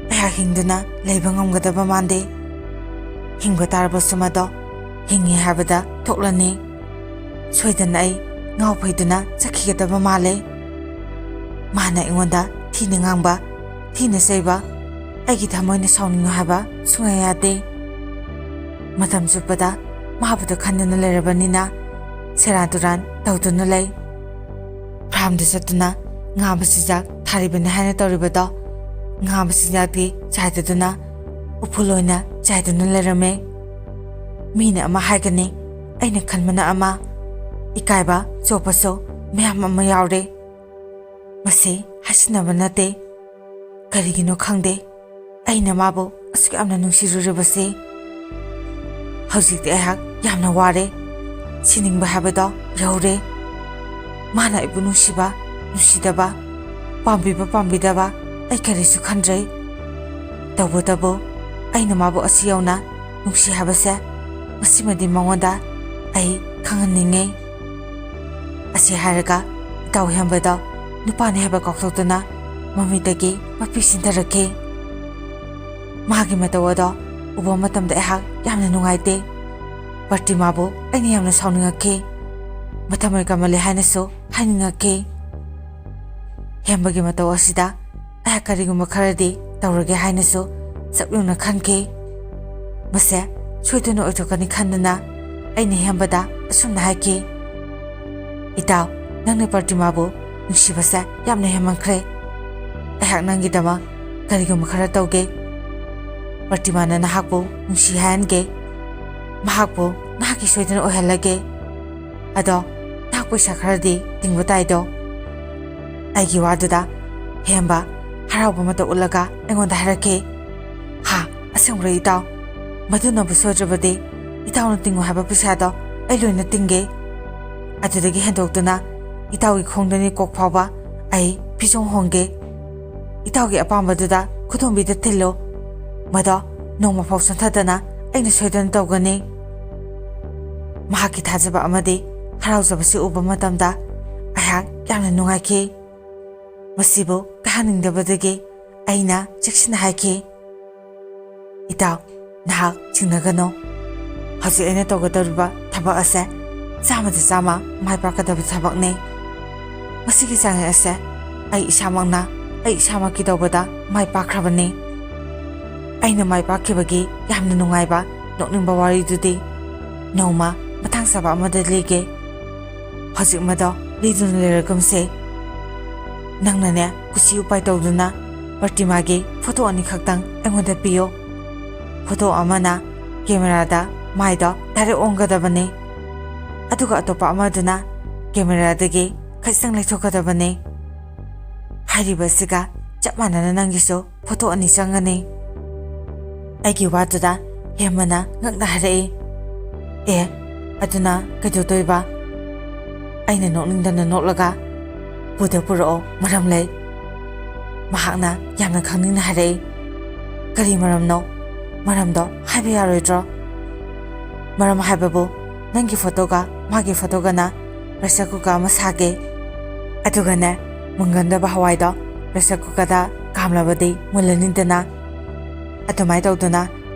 ꯑꯩꯍꯥꯛ ꯍꯤꯡꯗꯨꯅ ꯂꯩꯕ ꯉꯝꯒꯗꯕ ꯃꯥꯟꯗꯦ꯫ ꯍꯤꯡꯕ ꯇꯥꯔꯕꯁꯨ ꯃꯗꯣ ꯍꯤꯡꯉꯤ ꯍꯥꯏꯕꯗ ꯊꯣꯛꯂꯅꯤ꯫ ꯁꯣꯏꯗꯅ ꯑꯩ ꯉꯥꯎ ꯐꯩꯗꯨꯅ ꯆꯠꯈꯤꯒꯗꯕ ꯃꯥꯜꯂꯦ꯫ ꯃꯥꯅ ꯑꯩꯉꯣꯟꯗ ꯊꯤꯅ ꯉꯥꯡꯕ, ꯊꯤꯅ ꯆꯩꯕ, ꯑꯩꯒꯤ ꯊꯃꯣꯏꯅ ꯁꯥꯎꯅꯤꯡꯉꯨ ꯍꯥꯏꯕ ꯁꯨꯡꯌꯥ ꯌꯥꯗꯦ꯫ ꯃꯇꯝ ꯆꯨꯞꯄꯗ ꯃꯥꯕꯨꯗ ꯈꯟꯗꯨꯅ ꯂꯩꯔꯕꯅꯤꯅ ꯁꯦꯔꯥꯟ ꯇꯨꯔꯥꯟ ꯇꯧꯗꯨꯅ ꯂꯩ꯫ ꯐꯥꯔꯝꯗ ꯆꯠꯇꯨꯅ ꯉꯥ ꯃꯆꯤꯟꯖꯥꯛ ꯊꯥꯔꯤꯕꯅꯤ ꯍꯥꯏꯅ ꯇꯧꯔꯤꯕꯗꯣ, ꯉꯥ ꯃꯆꯤꯟꯖꯥꯛꯇꯤ ꯆꯥꯏꯗꯗꯨꯅ ꯎꯐꯨꯜ ꯑꯣꯏꯅ ꯆꯥꯏꯗꯨꯅ ꯂꯩꯔꯝꯃꯦ꯫ ꯃꯤꯅ ꯑꯃ ꯍꯥꯏꯒꯅꯤ, ꯑꯩꯅ ꯈꯟꯕꯅ ꯑꯃ, ꯏꯀꯥꯏꯕ ꯆꯣꯞꯄꯁꯨ ꯃꯌꯥꯝ ꯑꯃ ꯌꯥꯎꯔꯦ꯫ ꯃꯁꯤ ꯍꯥꯏꯁꯤꯟꯅꯕ ꯅꯠꯇꯦ꯫ ꯀꯔꯤꯒꯤꯅꯣ ꯈꯪꯗꯦ, ꯑꯩꯅ ꯃꯥꯕꯨ ꯑꯁꯨꯛ ꯌꯥꯝꯅ ꯅꯨꯡꯁꯤꯔꯨꯔꯕꯁꯦ꯫ ꯍꯧꯖꯤꯛꯇꯤ ꯑꯩꯍꯥꯛ ꯌꯥꯝꯅ ꯋꯥꯔꯦ꯫ ꯁꯤꯅꯤꯡꯕ ꯍꯥꯏꯕꯗꯣ ꯌꯧꯔꯦ꯫ ꯃꯥꯅ ꯑꯩꯕꯨ ꯅꯨꯡꯁꯤꯕ ꯅꯨꯡꯁꯤꯗꯕ, ꯄꯥꯝꯕꯤꯕ ꯄꯥꯝꯕꯤꯗꯕ ꯑꯩ ꯀꯔꯤꯁꯨ ꯈꯟꯗ꯭ꯔꯦ꯫ ꯇꯧꯕꯇꯕꯨ ꯑꯩꯅ ꯃꯥꯕꯨ ꯑꯁꯤ ꯌꯧꯅ ꯅꯨꯡꯁꯤ ꯍꯥꯏꯕꯁꯦ ꯉꯁꯤꯃꯗꯤ ꯃꯉꯣꯟꯗ ꯑꯩ ꯈꯪꯍꯟꯅꯤꯡꯉꯤ꯫ ꯑꯁꯤ ꯍꯥꯏꯔꯒ ꯏꯇꯥꯎ ꯍꯦꯝꯕꯗꯣ ꯅꯨꯄꯥꯅꯤ ꯍꯥꯏꯕ ꯀꯥꯎꯊꯣꯛꯇꯨꯅ ꯃꯃꯤꯠꯇꯒꯤ ꯃꯄꯤ ꯁꯤꯟꯊꯔꯛꯈꯤ꯫ ꯃꯍꯥꯛꯀꯤ ꯃꯇꯧ ꯑꯗꯣ ꯎꯕ ꯃꯇꯝꯗ ꯑꯩꯍꯥꯛ ꯌꯥꯝꯅ ꯅꯨꯡꯉꯥꯏꯇꯦ꯫ ꯄ꯭ꯔꯇꯤꯃꯥꯕꯨ ꯑꯩꯅ ꯌꯥꯝꯅ ꯁꯥꯎꯅꯤꯡꯉꯛꯈꯤ꯫ ꯃꯊꯃꯣꯏ ꯀꯃꯜꯂꯦ ꯍꯥꯏꯅꯁꯨ ꯍꯥꯏꯅꯤꯡꯉꯛꯈꯤ꯫ ꯍꯦꯝꯕꯒꯤ ꯃꯇꯧ ꯑꯁꯤꯗ ꯑꯩꯍꯥꯛ ꯀꯔꯤꯒꯨꯝꯕ ꯈꯔꯗꯤ ꯇꯧꯔꯒꯦ ꯍꯥꯏꯅꯁꯨ ꯆꯞ ꯌꯨꯡꯅ ꯈꯟꯈꯤ꯫ ꯃꯁꯦ ꯁꯣꯏꯗꯅ ꯑꯣꯏꯊꯣꯛꯀꯅꯤ ꯈꯟꯗꯨꯅ ꯑꯩꯅ ꯍꯦꯝꯕꯗ ꯑꯁꯨꯝꯅ ꯍꯥꯏꯈꯤ, "ꯏꯇꯥꯎ, ꯅꯪꯅ ꯄ꯭ꯔꯇꯤꯃꯥꯕꯨ ꯅꯨꯡꯁꯤꯕꯁꯦ ꯌꯥꯝꯅ ꯍꯦꯟꯃꯟꯈ꯭ꯔꯦ꯫ ꯑꯩꯍꯥꯛ ꯅꯪꯒꯤꯗꯃꯛ ꯀꯔꯤꯒꯨꯝꯕ ꯈꯔ ꯇꯧꯒꯦ꯫ ꯄ꯭ꯔꯇꯤꯃꯥꯅ ꯅꯍꯥꯛꯄꯨ ꯅꯨꯡꯁꯤ ꯍꯥꯏꯍꯟꯒꯦ꯫ ꯃꯍꯥꯛꯄꯨ ꯅꯍꯥꯛꯀꯤ ꯁꯣꯏꯗꯅ ꯑꯣꯏꯍꯜꯂꯒꯦ꯫ ꯑꯗꯣ ꯅꯍꯥꯛ ꯄꯩꯁꯥ ꯈꯔꯗꯤ ꯇꯤꯡꯕ ꯇꯥꯏꯗꯣ꯫" ꯑꯩꯒꯤ ꯋꯥꯗꯨꯗ ꯍꯦꯝꯕ ꯍꯔꯥꯎꯕ ꯑꯃꯇ ꯎꯠꯂꯒ ꯑꯩꯉꯣꯟꯗ ꯍꯥꯏꯔꯛꯈꯤ, "ꯍꯥ, ꯑꯁꯦꯡꯕ꯭ꯔꯣ ꯏꯇꯥꯎ? ꯃꯗꯨꯅꯕꯨ ꯁꯣꯏꯗ꯭ꯔꯕꯗꯤ ꯏꯇꯥꯎꯅ ꯇꯤꯡꯉꯨ ꯍꯥꯏꯕ ꯄꯩꯁꯥꯗꯣ ꯑꯩ ꯂꯣꯏꯅ ꯇꯤꯡꯒꯦ꯫ ꯑꯗꯨꯗꯒꯤ ꯍꯦꯟꯗꯣꯛꯇꯨꯅ ꯏꯇꯥꯎꯒꯤ ꯈꯣꯡꯗꯅꯤ ꯀꯣꯛ ꯐꯥꯎꯕ ꯑꯩ ꯐꯤꯖꯣꯡ ꯍꯣꯡꯒꯦ꯫ ꯏꯇꯥꯎꯒꯤ ꯑꯄꯥꯝꯕꯗꯨꯗ ꯈꯨꯗꯣꯝꯕꯤꯗ ꯊꯤꯜꯂꯨ꯫ ꯃꯗꯣ ꯅꯣꯡꯃ ꯐꯥꯎ ꯁꯣꯟꯊꯗꯅ ꯑꯩꯅ ꯁꯣꯏꯗꯅ ꯇꯧꯒꯅꯤ꯫" ꯃꯍꯥꯛꯀꯤ ꯊꯥꯖꯕ ꯑꯃꯗꯤ ꯍꯔꯥꯎꯖꯕꯁꯤ ꯎꯕ ꯃꯇꯝꯗ ꯑꯩꯍꯥꯛ ꯌꯥꯝꯅ ꯅꯨꯡꯉꯥꯏꯈꯤ꯫ ꯃꯁꯤꯕꯨ ꯇꯥꯍꯟꯅꯤꯡꯗꯕꯗꯒꯤ ꯑꯩꯅ ꯆꯦꯛꯁꯤꯟꯅ ꯍꯥꯏꯈꯤ, "ꯏꯇꯥꯎ, ꯅꯍꯥꯛ ꯆꯤꯡꯅꯒꯅꯨ꯫ ꯍꯧꯖꯤꯛ ꯑꯩꯅ ꯇꯧꯒꯗꯧꯔꯤꯕ ꯊꯕꯛ ꯑꯁꯦ ꯆꯥꯝꯃꯗ ꯆꯥꯝꯃ ꯃꯥꯏ ꯄꯥꯛꯀꯗꯕ ꯊꯕꯛꯅꯤ꯫ ꯃꯁꯤꯒꯤ ꯆꯥꯡꯌꯦꯡ ꯑꯁꯦ ꯑꯩ ꯏꯁꯥꯃꯛꯅ ꯑꯩ ꯏꯁꯥꯃꯛꯀꯤ ꯇꯧꯕꯗ ꯃꯥꯏ ꯄꯥꯛꯈ꯭ꯔꯕꯅꯤ꯫" ꯑꯩꯅ ꯃꯥꯏ ꯄꯥꯛꯈꯤꯕꯒꯤ ꯌꯥꯝꯅ ꯅꯨꯡꯉꯥꯏꯕ ꯅꯣꯛꯅꯤꯡꯕ ꯋꯥꯔꯤꯗꯨꯗꯤ ꯅꯣꯡꯃ ꯃꯇꯥꯡ ꯆꯥꯕ ꯑꯃꯗ ꯂꯤꯒꯦ꯫ ꯍꯧꯖꯤꯛ ꯃꯗꯣ ꯂꯤꯗꯨꯅ ꯂꯩꯔꯒꯨꯝꯁꯦ꯫ ꯅꯪꯅꯅꯦ ꯀꯨꯁꯤ ꯎꯄꯥꯏ ꯇꯧꯗꯨꯅ ꯄ꯭ꯔꯇꯤꯃꯥꯒꯤ ꯐꯣꯇꯣ ꯑꯅꯤꯈꯛꯇꯪ ꯑꯩꯉꯣꯟꯗ ꯄꯤꯌꯣ꯫ ꯐꯣꯇꯣ ꯑꯃꯅ ꯀꯦꯃꯦꯔꯥꯗ ꯃꯥꯏꯗꯣ ꯗꯥꯏꯔꯦꯛ ꯑꯣꯟꯒꯗꯕꯅꯤ꯫ ꯑꯗꯨꯒ ꯑꯇꯣꯞꯄ ꯑꯃꯗꯨꯅ ꯀꯦꯃꯦꯔꯥꯗꯒꯤ ꯈꯖꯤꯛꯇꯪ ꯂꯩꯊꯣꯛꯀꯗꯕꯅꯤ꯫ ꯍꯥꯏꯔꯤꯕ ꯑꯁꯤꯒ ꯆꯞ ꯃꯥꯟꯅꯅ ꯅꯪꯒꯤꯁꯨ ꯐꯣꯇꯣ ꯑꯅꯤ ꯆꯪꯒꯅꯤ꯫ ꯑꯩꯒꯤ ꯋꯥꯗꯨꯗ ꯍꯦꯃꯅ ꯉꯛꯅ ꯍꯥꯏꯔꯛꯏ, "ꯑꯦ, ꯑꯗꯨꯅ ꯀꯩꯗꯧꯗꯣꯏꯕ?" ꯑꯩꯅ ꯅꯣꯛꯅꯤꯡꯗꯅ ꯅꯣꯛꯂꯒ, ꯄꯨꯗ ꯄꯨꯔꯛꯑꯣ, ꯃꯔꯝ ꯂꯩ꯫ ꯃꯍꯥꯛꯅ ꯌꯥꯝꯅ ꯈꯪꯅꯤꯡꯅ ꯍꯥꯏꯔꯛꯏ꯫ ꯀꯔꯤ ꯃꯔꯝꯅꯣ? ꯃꯔꯝꯗꯣ ꯍꯥꯏꯕ ꯌꯥꯔꯣꯏꯗ꯭ꯔꯣ? ꯃꯔꯝ ꯍꯥꯏꯕꯕꯨ ꯅꯪꯒꯤ ꯐꯣꯇꯣꯒ ꯃꯥꯒꯤ ꯐꯣꯇꯣꯒꯅ ꯄ꯭ꯔꯦꯁꯔ ꯀꯨꯀꯔ ꯑꯃ ꯁꯥꯒꯦ꯫ ꯑꯗꯨꯒꯅꯦ, ꯃꯨꯟꯒꯟꯗꯕ ꯍꯋꯥꯏꯗꯣ ꯄ꯭ꯔꯦꯁꯔ ꯀꯨꯀꯔꯗ ꯀꯥꯝꯂꯕꯗꯤ ꯃꯨꯜꯂꯅꯤꯗꯅ꯫ ꯑꯗꯨꯃꯥꯏꯅ ꯇꯧꯗꯨꯅ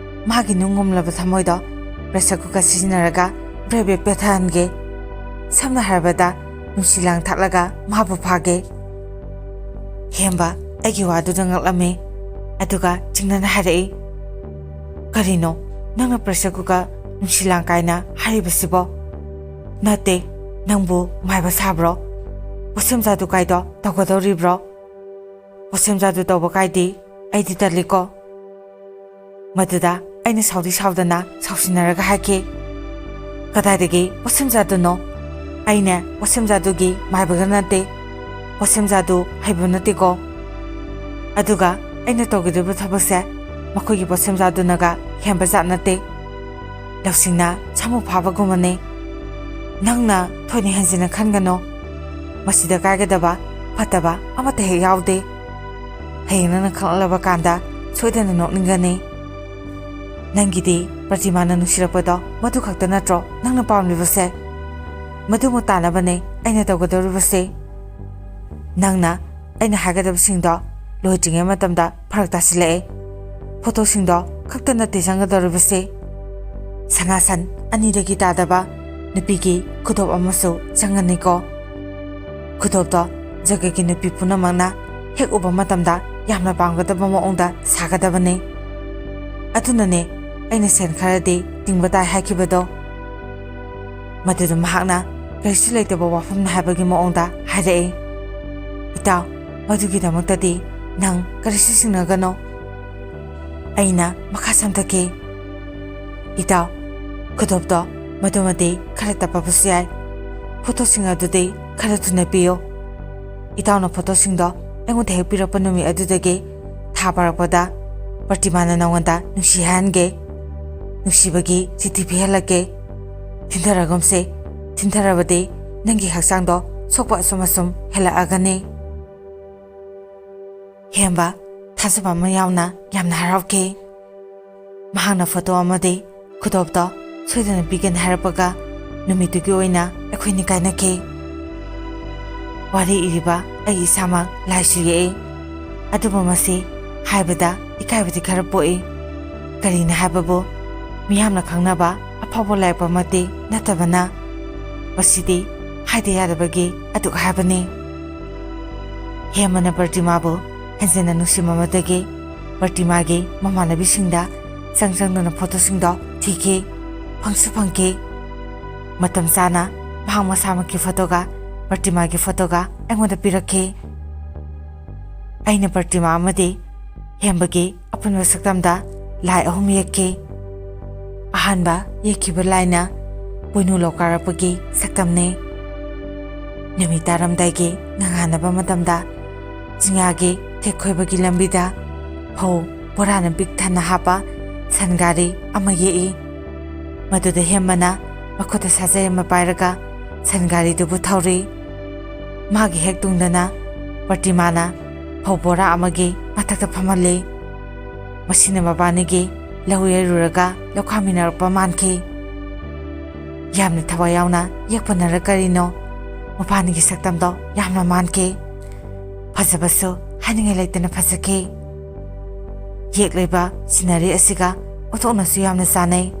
ꯃꯥꯒꯤ ꯅꯨꯡꯉꯝꯂꯕ ꯊꯃꯣꯏꯗꯣ ꯄ꯭ꯔꯦꯁꯔ ꯀꯨꯀꯔ ꯁꯤꯖꯤꯟꯅꯔꯒ ꯕ꯭ꯔꯦꯛ ꯕ꯭ꯔꯦꯛ ꯄꯦꯠꯊꯍꯟꯒꯦ꯫ ꯁꯝꯅ ꯍꯥꯏꯔꯕꯗ, ꯅꯨꯡꯁꯤ ꯂꯥꯡ ꯊꯥꯛꯂꯒ ꯃꯥꯕꯨ ꯐꯥꯒꯦ꯫ ꯍꯦꯝꯕ ꯑꯩꯒꯤ ꯋꯥꯗꯨꯗ ꯉꯛꯂꯝꯃꯤ, ꯑꯗꯨꯒ ꯆꯤꯡꯅꯅ ꯍꯥꯏꯔꯛꯏ, "ꯀꯔꯤꯅꯣ ꯅꯪꯅ ꯄ꯭ꯔꯦꯁꯔ ꯀꯨꯀꯔ ꯅꯨꯡꯁꯤ ꯂꯥꯡ ꯀꯥꯏꯅ ꯍꯥꯏꯔꯤꯕꯁꯤꯕꯣ? ꯅꯠꯇꯦ, ꯅꯪꯕꯨ ꯃꯥꯏꯕ ꯁꯥꯕ꯭ꯔꯣ? ꯄꯣꯠꯁꯦꯝ ꯖꯥꯗꯨ ꯀꯥꯏꯗꯣ ꯇꯧꯒꯗꯧꯔꯤꯕ꯭ꯔꯣ? ꯄꯣꯠꯁꯦꯝ ꯖꯥꯗꯨ ꯇꯧꯕ ꯀꯥꯏꯗꯤ ꯑꯩꯗꯤ ꯇꯜꯂꯤꯀꯣ꯫" ꯃꯗꯨꯗ ꯑꯩꯅ ꯁꯥꯎꯗꯤ ꯁꯥꯎꯗꯅ ꯁꯥꯎꯁꯤꯟꯅꯔꯒ ꯍꯥꯏꯈꯤ, "ꯀꯗꯥꯏꯗꯒꯤ ꯄꯣꯠꯁꯦꯝ ꯖꯥꯗꯨꯅꯣ? ꯑꯩꯅꯦ ꯄꯣꯠꯁꯦꯝ ꯖꯥꯗꯨꯒꯤ ꯃꯥꯏꯕꯒ ꯅꯠꯇꯦ, ꯄꯣꯠꯁꯦꯝ ꯖꯥꯗꯨ ꯍꯩꯕ ꯅꯠꯇꯦꯀꯣ꯫ ꯑꯗꯨꯒ ꯑꯩꯅ ꯇꯧꯒꯗꯧꯔꯤꯕ ꯊꯕꯛꯁꯦ ꯃꯈꯣꯏꯒꯤ ꯄꯣꯠꯁꯦꯝ ꯖꯥꯗꯨꯅꯒ ꯍꯦꯟꯕ ꯖꯥꯠ ꯅꯠꯇꯦ꯫ ꯂꯧꯁꯤꯡꯅ ꯁꯥꯃꯨ ꯐꯥꯕꯒꯨꯝꯕꯅꯤ꯫ ꯅꯪꯅ ꯊꯣꯏꯅ ꯍꯦꯟꯖꯤꯟꯅ ꯈꯟꯒꯅꯨ꯫ ꯃꯁꯤꯗ ꯀꯥꯏꯒꯗꯕ ꯐꯠꯇꯕ ꯑꯃꯠꯇ ꯍꯦꯛ ꯌꯥꯎꯗꯦ꯫ ꯍꯌꯦꯡ ꯅꯪꯅ ꯈꯪꯂꯛꯂꯕ ꯀꯥꯟꯗ ꯁꯣꯏꯗꯅ ꯅꯣꯛꯅꯤꯡꯒꯅꯤ꯫ ꯅꯪꯒꯤꯗꯤ ꯄ꯭ꯔꯇꯤꯃꯥꯅ ꯅꯨꯡꯁꯤꯔꯛꯄꯗꯣ ꯃꯗꯨ ꯈꯛꯇ ꯅꯠꯇ꯭ꯔꯣ ꯅꯪꯅ ꯄꯥꯝꯂꯤꯕꯁꯦ? ꯃꯗꯨꯃꯨꯛ ꯇꯥꯅꯕꯅꯦ ꯑꯩꯅ ꯇꯧꯒꯗꯧꯔꯤꯕꯁꯦ꯫ ꯅꯪꯅ ꯑꯩꯅ ꯍꯥꯏꯒꯗꯕꯁꯤꯡꯗꯣ ꯂꯣꯏꯗ꯭ꯔꯤꯉꯩ ꯃꯇꯝꯗ ꯐꯔꯛ ꯇꯥꯁꯤꯜꯂꯛꯑꯦ꯫ ꯐꯣꯇꯣꯁꯤꯡꯗꯣ ꯈꯛꯇ ꯅꯠꯇꯦ ꯆꯪꯒꯗꯧꯔꯤꯕꯁꯦ, ꯁꯅꯥꯁꯟ ꯑꯅꯤꯗꯒꯤ ꯇꯥꯗꯕ ꯅꯨꯄꯤꯒꯤ ꯈꯨꯗꯣꯞ ꯑꯃꯁꯨ ꯆꯪꯒꯅꯤꯀꯣ꯫ ꯈꯨꯗꯣꯞꯇꯣ ꯖꯒꯒꯤ ꯅꯨꯄꯤ ꯄꯨꯝꯅꯃꯛꯅ ꯍꯦꯛ ꯎꯕ ꯃꯇꯝꯗ ꯌꯥꯝꯅ ꯄꯥꯝꯒꯗꯕ ꯃꯑꯣꯡꯗ ꯁꯥꯒꯗꯕꯅꯤ꯫ ꯑꯗꯨꯅꯅꯦ ꯑꯩꯅ ꯁꯦꯟ ꯈꯔꯗꯤ ꯇꯤꯡꯕ ꯇꯥꯏ ꯍꯥꯏꯈꯤꯕꯗꯣ꯫" ꯃꯗꯨꯗ ꯃꯍꯥꯛꯅ ꯀꯔꯤꯁꯨ ꯂꯩꯇꯕ ꯋꯥꯐꯝꯅ ꯍꯥꯏꯕꯒꯤ ꯃꯑꯣꯡꯗ ꯍꯥꯏꯔꯛꯏ, "ꯏꯇꯥꯎ, ꯃꯗꯨꯒꯤꯗꯃꯛꯇꯗꯤ ꯅꯪ ꯀꯔꯤꯁꯨ ꯆꯤꯡꯅꯒꯅꯣ꯫" ꯑꯩꯅ ꯃꯈꯥ ꯁꯝꯊꯈꯤ, "ꯏꯇꯥꯎ, ꯈꯨꯗꯣꯞꯇꯣ ꯃꯗꯨꯃꯗꯤ ꯈꯔ ꯇꯞꯄꯕꯁꯨ ꯌꯥꯏ꯫ ꯐꯣꯇꯣꯁꯤꯡ ꯑꯗꯨꯗꯤ ꯈꯔ ꯊꯨꯅ ꯄꯤꯌꯨ꯫ ꯏꯇꯥꯎꯅ ꯐꯣꯇꯣꯁꯤꯡꯗꯣ ꯑꯩꯉꯣꯟꯗ ꯍꯦꯛ ꯄꯤꯔꯛꯄ ꯅꯨꯃꯤꯠ ꯑꯗꯨꯗꯒꯤ ꯊꯥ ꯐꯥꯔꯛꯄꯗ ꯄ꯭ꯔꯇꯤꯃꯥꯅ ꯅꯉꯣꯟꯗ ꯅꯨꯡꯁꯤ ꯍꯥꯏꯍꯟꯒꯦ, ꯅꯨꯡꯁꯤꯕꯒꯤ ꯆꯤꯊꯤ ꯄꯤꯍꯜꯂꯛꯀꯦ꯫ ꯊꯤꯟꯊꯔꯒꯨꯝꯁꯦ, ꯊꯤꯟꯊꯔꯕꯗꯤ ꯅꯪꯒꯤ ꯍꯛꯆꯥꯡꯗꯣ ꯁꯣꯛꯄ ꯑꯁꯨꯝ ꯑꯁꯨꯝ ꯍꯦꯜꯂꯛꯑꯒꯅꯤ꯫ ꯍꯦꯝꯕ ꯊꯥꯖꯕ ꯑꯃ ꯌꯥꯎꯅ ꯌꯥꯝꯅ ꯍꯔꯥꯎꯈꯤ꯫ ꯃꯍꯥꯛꯅ ꯐꯣꯇꯣ ꯑꯃꯗꯤ ꯈꯨꯗꯣꯞꯇꯣ ꯁꯣꯏꯗꯅ ꯄꯤꯒꯅꯤ ꯍꯥꯏꯔꯛꯄꯒ ꯅꯨꯃꯤꯠꯇꯨꯒꯤ ꯑꯣꯏꯅ ꯑꯩꯈꯣꯏꯅꯤ ꯀꯥꯏꯅꯈꯤ꯫ ꯋꯥꯔꯤ ꯏꯔꯤꯕ ꯑꯩ ꯏꯁꯥꯃꯛ ꯂꯥꯏꯁꯨ ꯌꯦꯛꯏ, ꯑꯗꯨꯕꯨ ꯃꯁꯤ ꯍꯥꯏꯕꯗ ꯏꯀꯥꯏꯕꯗꯤ ꯈꯔ ꯄꯣꯛꯏ꯫ ꯀꯔꯤꯅꯣ ꯍꯥꯏꯕꯕꯨ ꯃꯤꯌꯥꯝꯅ ꯈꯪꯅꯕ ꯑꯐꯥꯎꯕ ꯂꯥꯏꯔꯤꯛꯄꯃꯛꯇꯤ ꯅꯠꯇꯕꯅ꯫ ꯃꯁꯤꯗꯤ ꯍꯥꯏꯗ ꯌꯥꯗꯕꯒꯤ ꯑꯗꯨꯛ ꯍꯥꯏꯕꯅꯤ꯫ ꯍꯦꯃꯅ ꯄ꯭ꯔꯇꯤꯃꯥꯕꯨ ꯍꯦꯟꯖꯤꯟꯅ ꯅꯨꯡꯁꯤꯃꯟꯕꯗꯒꯤ ꯄ꯭ꯔꯇꯤꯃꯥꯒꯤ ꯃꯃꯥꯟꯅꯕꯤꯁꯤꯡꯗ ꯆꯪ ꯆꯪꯗꯨꯅ ꯐꯣꯇꯣꯁꯤꯡꯗꯣ ꯊꯤꯈꯤ꯫ ꯐꯪꯁꯨ ꯐꯪꯈꯤ꯫ ꯃꯇꯝ ꯆꯥꯅ ꯃꯍꯥꯛ ꯃꯁꯥꯃꯛꯀꯤ ꯐꯣꯇꯣꯒ ꯄ꯭ꯔꯇꯤꯃꯥꯒꯤ ꯐꯣꯇꯣꯒ ꯑꯩꯉꯣꯟꯗ ꯄꯤꯔꯛꯈꯤ꯫ ꯑꯩꯅ ꯄ꯭ꯔꯇꯤꯃꯥ ꯑꯃꯗꯤ ꯍꯦꯝꯕꯒꯤ ꯑꯄꯨꯟꯕ ꯁꯛꯇꯝꯗ ꯂꯥꯏ ꯑꯍꯨꯝ ꯌꯦꯛꯈꯤ꯫ ꯑꯍꯥꯟꯕ ꯌꯦꯛꯈꯤꯕ ꯂꯥꯏꯅ ꯄꯣꯏꯅꯨ ꯂꯧꯀꯥꯔꯛꯄꯒꯤ ꯁꯛꯇꯝꯅꯤ꯫ ꯅꯨꯃꯤꯠ ꯇꯥꯔꯝꯗꯥꯏꯒꯤ ꯉꯉꯥꯟꯅꯕ ꯃꯇꯝꯗ ꯆꯤꯡꯌꯥꯒꯤ ꯊꯦꯛ ꯈꯣꯏꯕꯒꯤ ꯂꯝꯕꯤꯗ ꯐꯧ ꯕꯣꯔꯥꯅ ꯄꯤꯛ ꯊꯟꯅ ꯍꯥꯞꯄ ꯁꯟ ꯒꯥꯔꯤ ꯑꯃ ꯌꯦꯛꯏ꯫ ꯃꯗꯨꯗ ꯍꯦꯝꯕꯅ ꯃꯈꯨꯠꯇ ꯁꯥꯖꯩ ꯑꯃ ꯄꯥꯏꯔꯒ ꯁꯟ ꯒꯥꯔꯤꯗꯨꯕꯨ ꯊꯧꯔꯤ꯫ ꯃꯥꯒꯤ ꯍꯦꯛ ꯇꯨꯡꯗꯅ ꯄ꯭ꯔꯇꯤꯃꯥꯅ ꯐꯧ ꯕꯣꯔꯥ ꯑꯃꯒꯤ ꯃꯊꯛꯇ ꯐꯝꯍꯜꯂꯤ꯫ ꯃꯁꯤꯅ ꯃꯕꯥꯅꯤꯒꯤ ꯂꯧ ꯌꯩꯔꯨꯔꯒ ꯂꯧꯈꯥꯃꯤꯟꯅꯔꯛꯄ ꯃꯥꯟꯈꯤ꯫ ꯌꯥꯝꯅ ꯊꯋꯥꯏ ꯌꯥꯎꯅ ꯌꯦꯛꯄꯅꯔ ꯀꯔꯤꯅꯣ, ꯃꯕꯥꯅꯤꯒꯤ ꯁꯛꯇꯝꯗꯣ ꯌꯥꯝꯅ ꯃꯥꯟꯈꯤ꯫ ꯐꯖꯕꯁꯨ ꯍꯥꯏꯅꯤꯡꯉꯥꯏ ꯂꯩꯇꯅ ꯐꯖꯈꯤ꯫ ꯌꯦꯛꯂꯤꯕ ꯁꯤꯅꯔꯤ ꯑꯁꯤꯒ ꯑꯣꯟꯊꯣꯛꯅꯁꯨ ꯌꯥꯝꯅ ꯆꯥꯟꯅꯩ꯫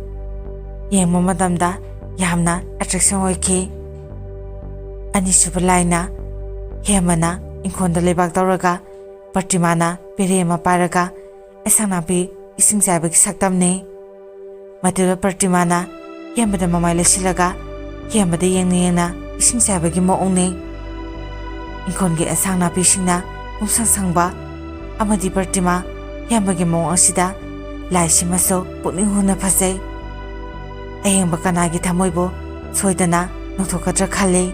ꯌꯦꯡꯕ ꯃꯇꯝꯗ ꯌꯥꯝꯅ ꯑꯦꯇ꯭ꯔꯦꯛꯁꯟ ꯑꯣꯏꯈꯤ꯫ ꯑꯅꯤꯁꯨꯕ ꯂꯥꯏꯅ ꯍꯦꯃꯅ ꯏꯪꯈꯣꯜꯗ ꯂꯩꯕꯥꯛ ꯇꯧꯔꯒ ꯄ꯭ꯔꯇꯤꯃꯥꯅ ꯄꯦꯔꯦ ꯑꯃ ꯄꯥꯏꯔꯒ ꯑꯦꯟꯁꯥꯡ ꯅꯥꯄꯤ ꯏꯁꯤꯡ ꯆꯥꯏꯕꯒꯤ ꯁꯛꯇꯝꯅꯤ꯫ ꯃꯗꯨꯗ ꯄ꯭ꯔꯇꯤꯃꯥꯅ ꯍꯦꯝꯕꯗ ꯃꯃꯥꯏ ꯂꯩꯁꯤꯜꯂꯒ ꯍꯦꯝꯕꯗ ꯌꯦꯡꯅ ꯌꯦꯡꯅ ꯏꯁꯤꯡ ꯆꯥꯏꯕꯒꯤ ꯃꯑꯣꯡꯅꯤ꯫ ꯏꯪꯈꯣꯜꯒꯤ ꯑꯦꯟꯁꯥꯡ ꯅꯥꯄꯤꯁꯤꯡꯅ ꯄꯨꯡꯁꯪ ꯁꯪꯕ ꯑꯃꯗꯤ ꯄ꯭ꯔꯇꯤꯃꯥ ꯍꯦꯝꯕꯒꯤ ꯃꯑꯣꯡ ꯑꯁꯤꯗ ꯂꯥꯏꯁꯤꯃꯁꯨ ꯄꯨꯛꯅꯤꯡ ꯍꯨꯅ ꯐꯖꯩ꯫ ꯑꯌꯦꯡꯕ ꯀꯅꯥꯒꯤ ꯊꯃꯣꯏꯕꯨ ꯁꯣꯏꯗꯅ ꯅꯣꯛꯊꯣꯛꯀꯗ꯭ꯔꯥ ꯈꯜꯂꯤ꯫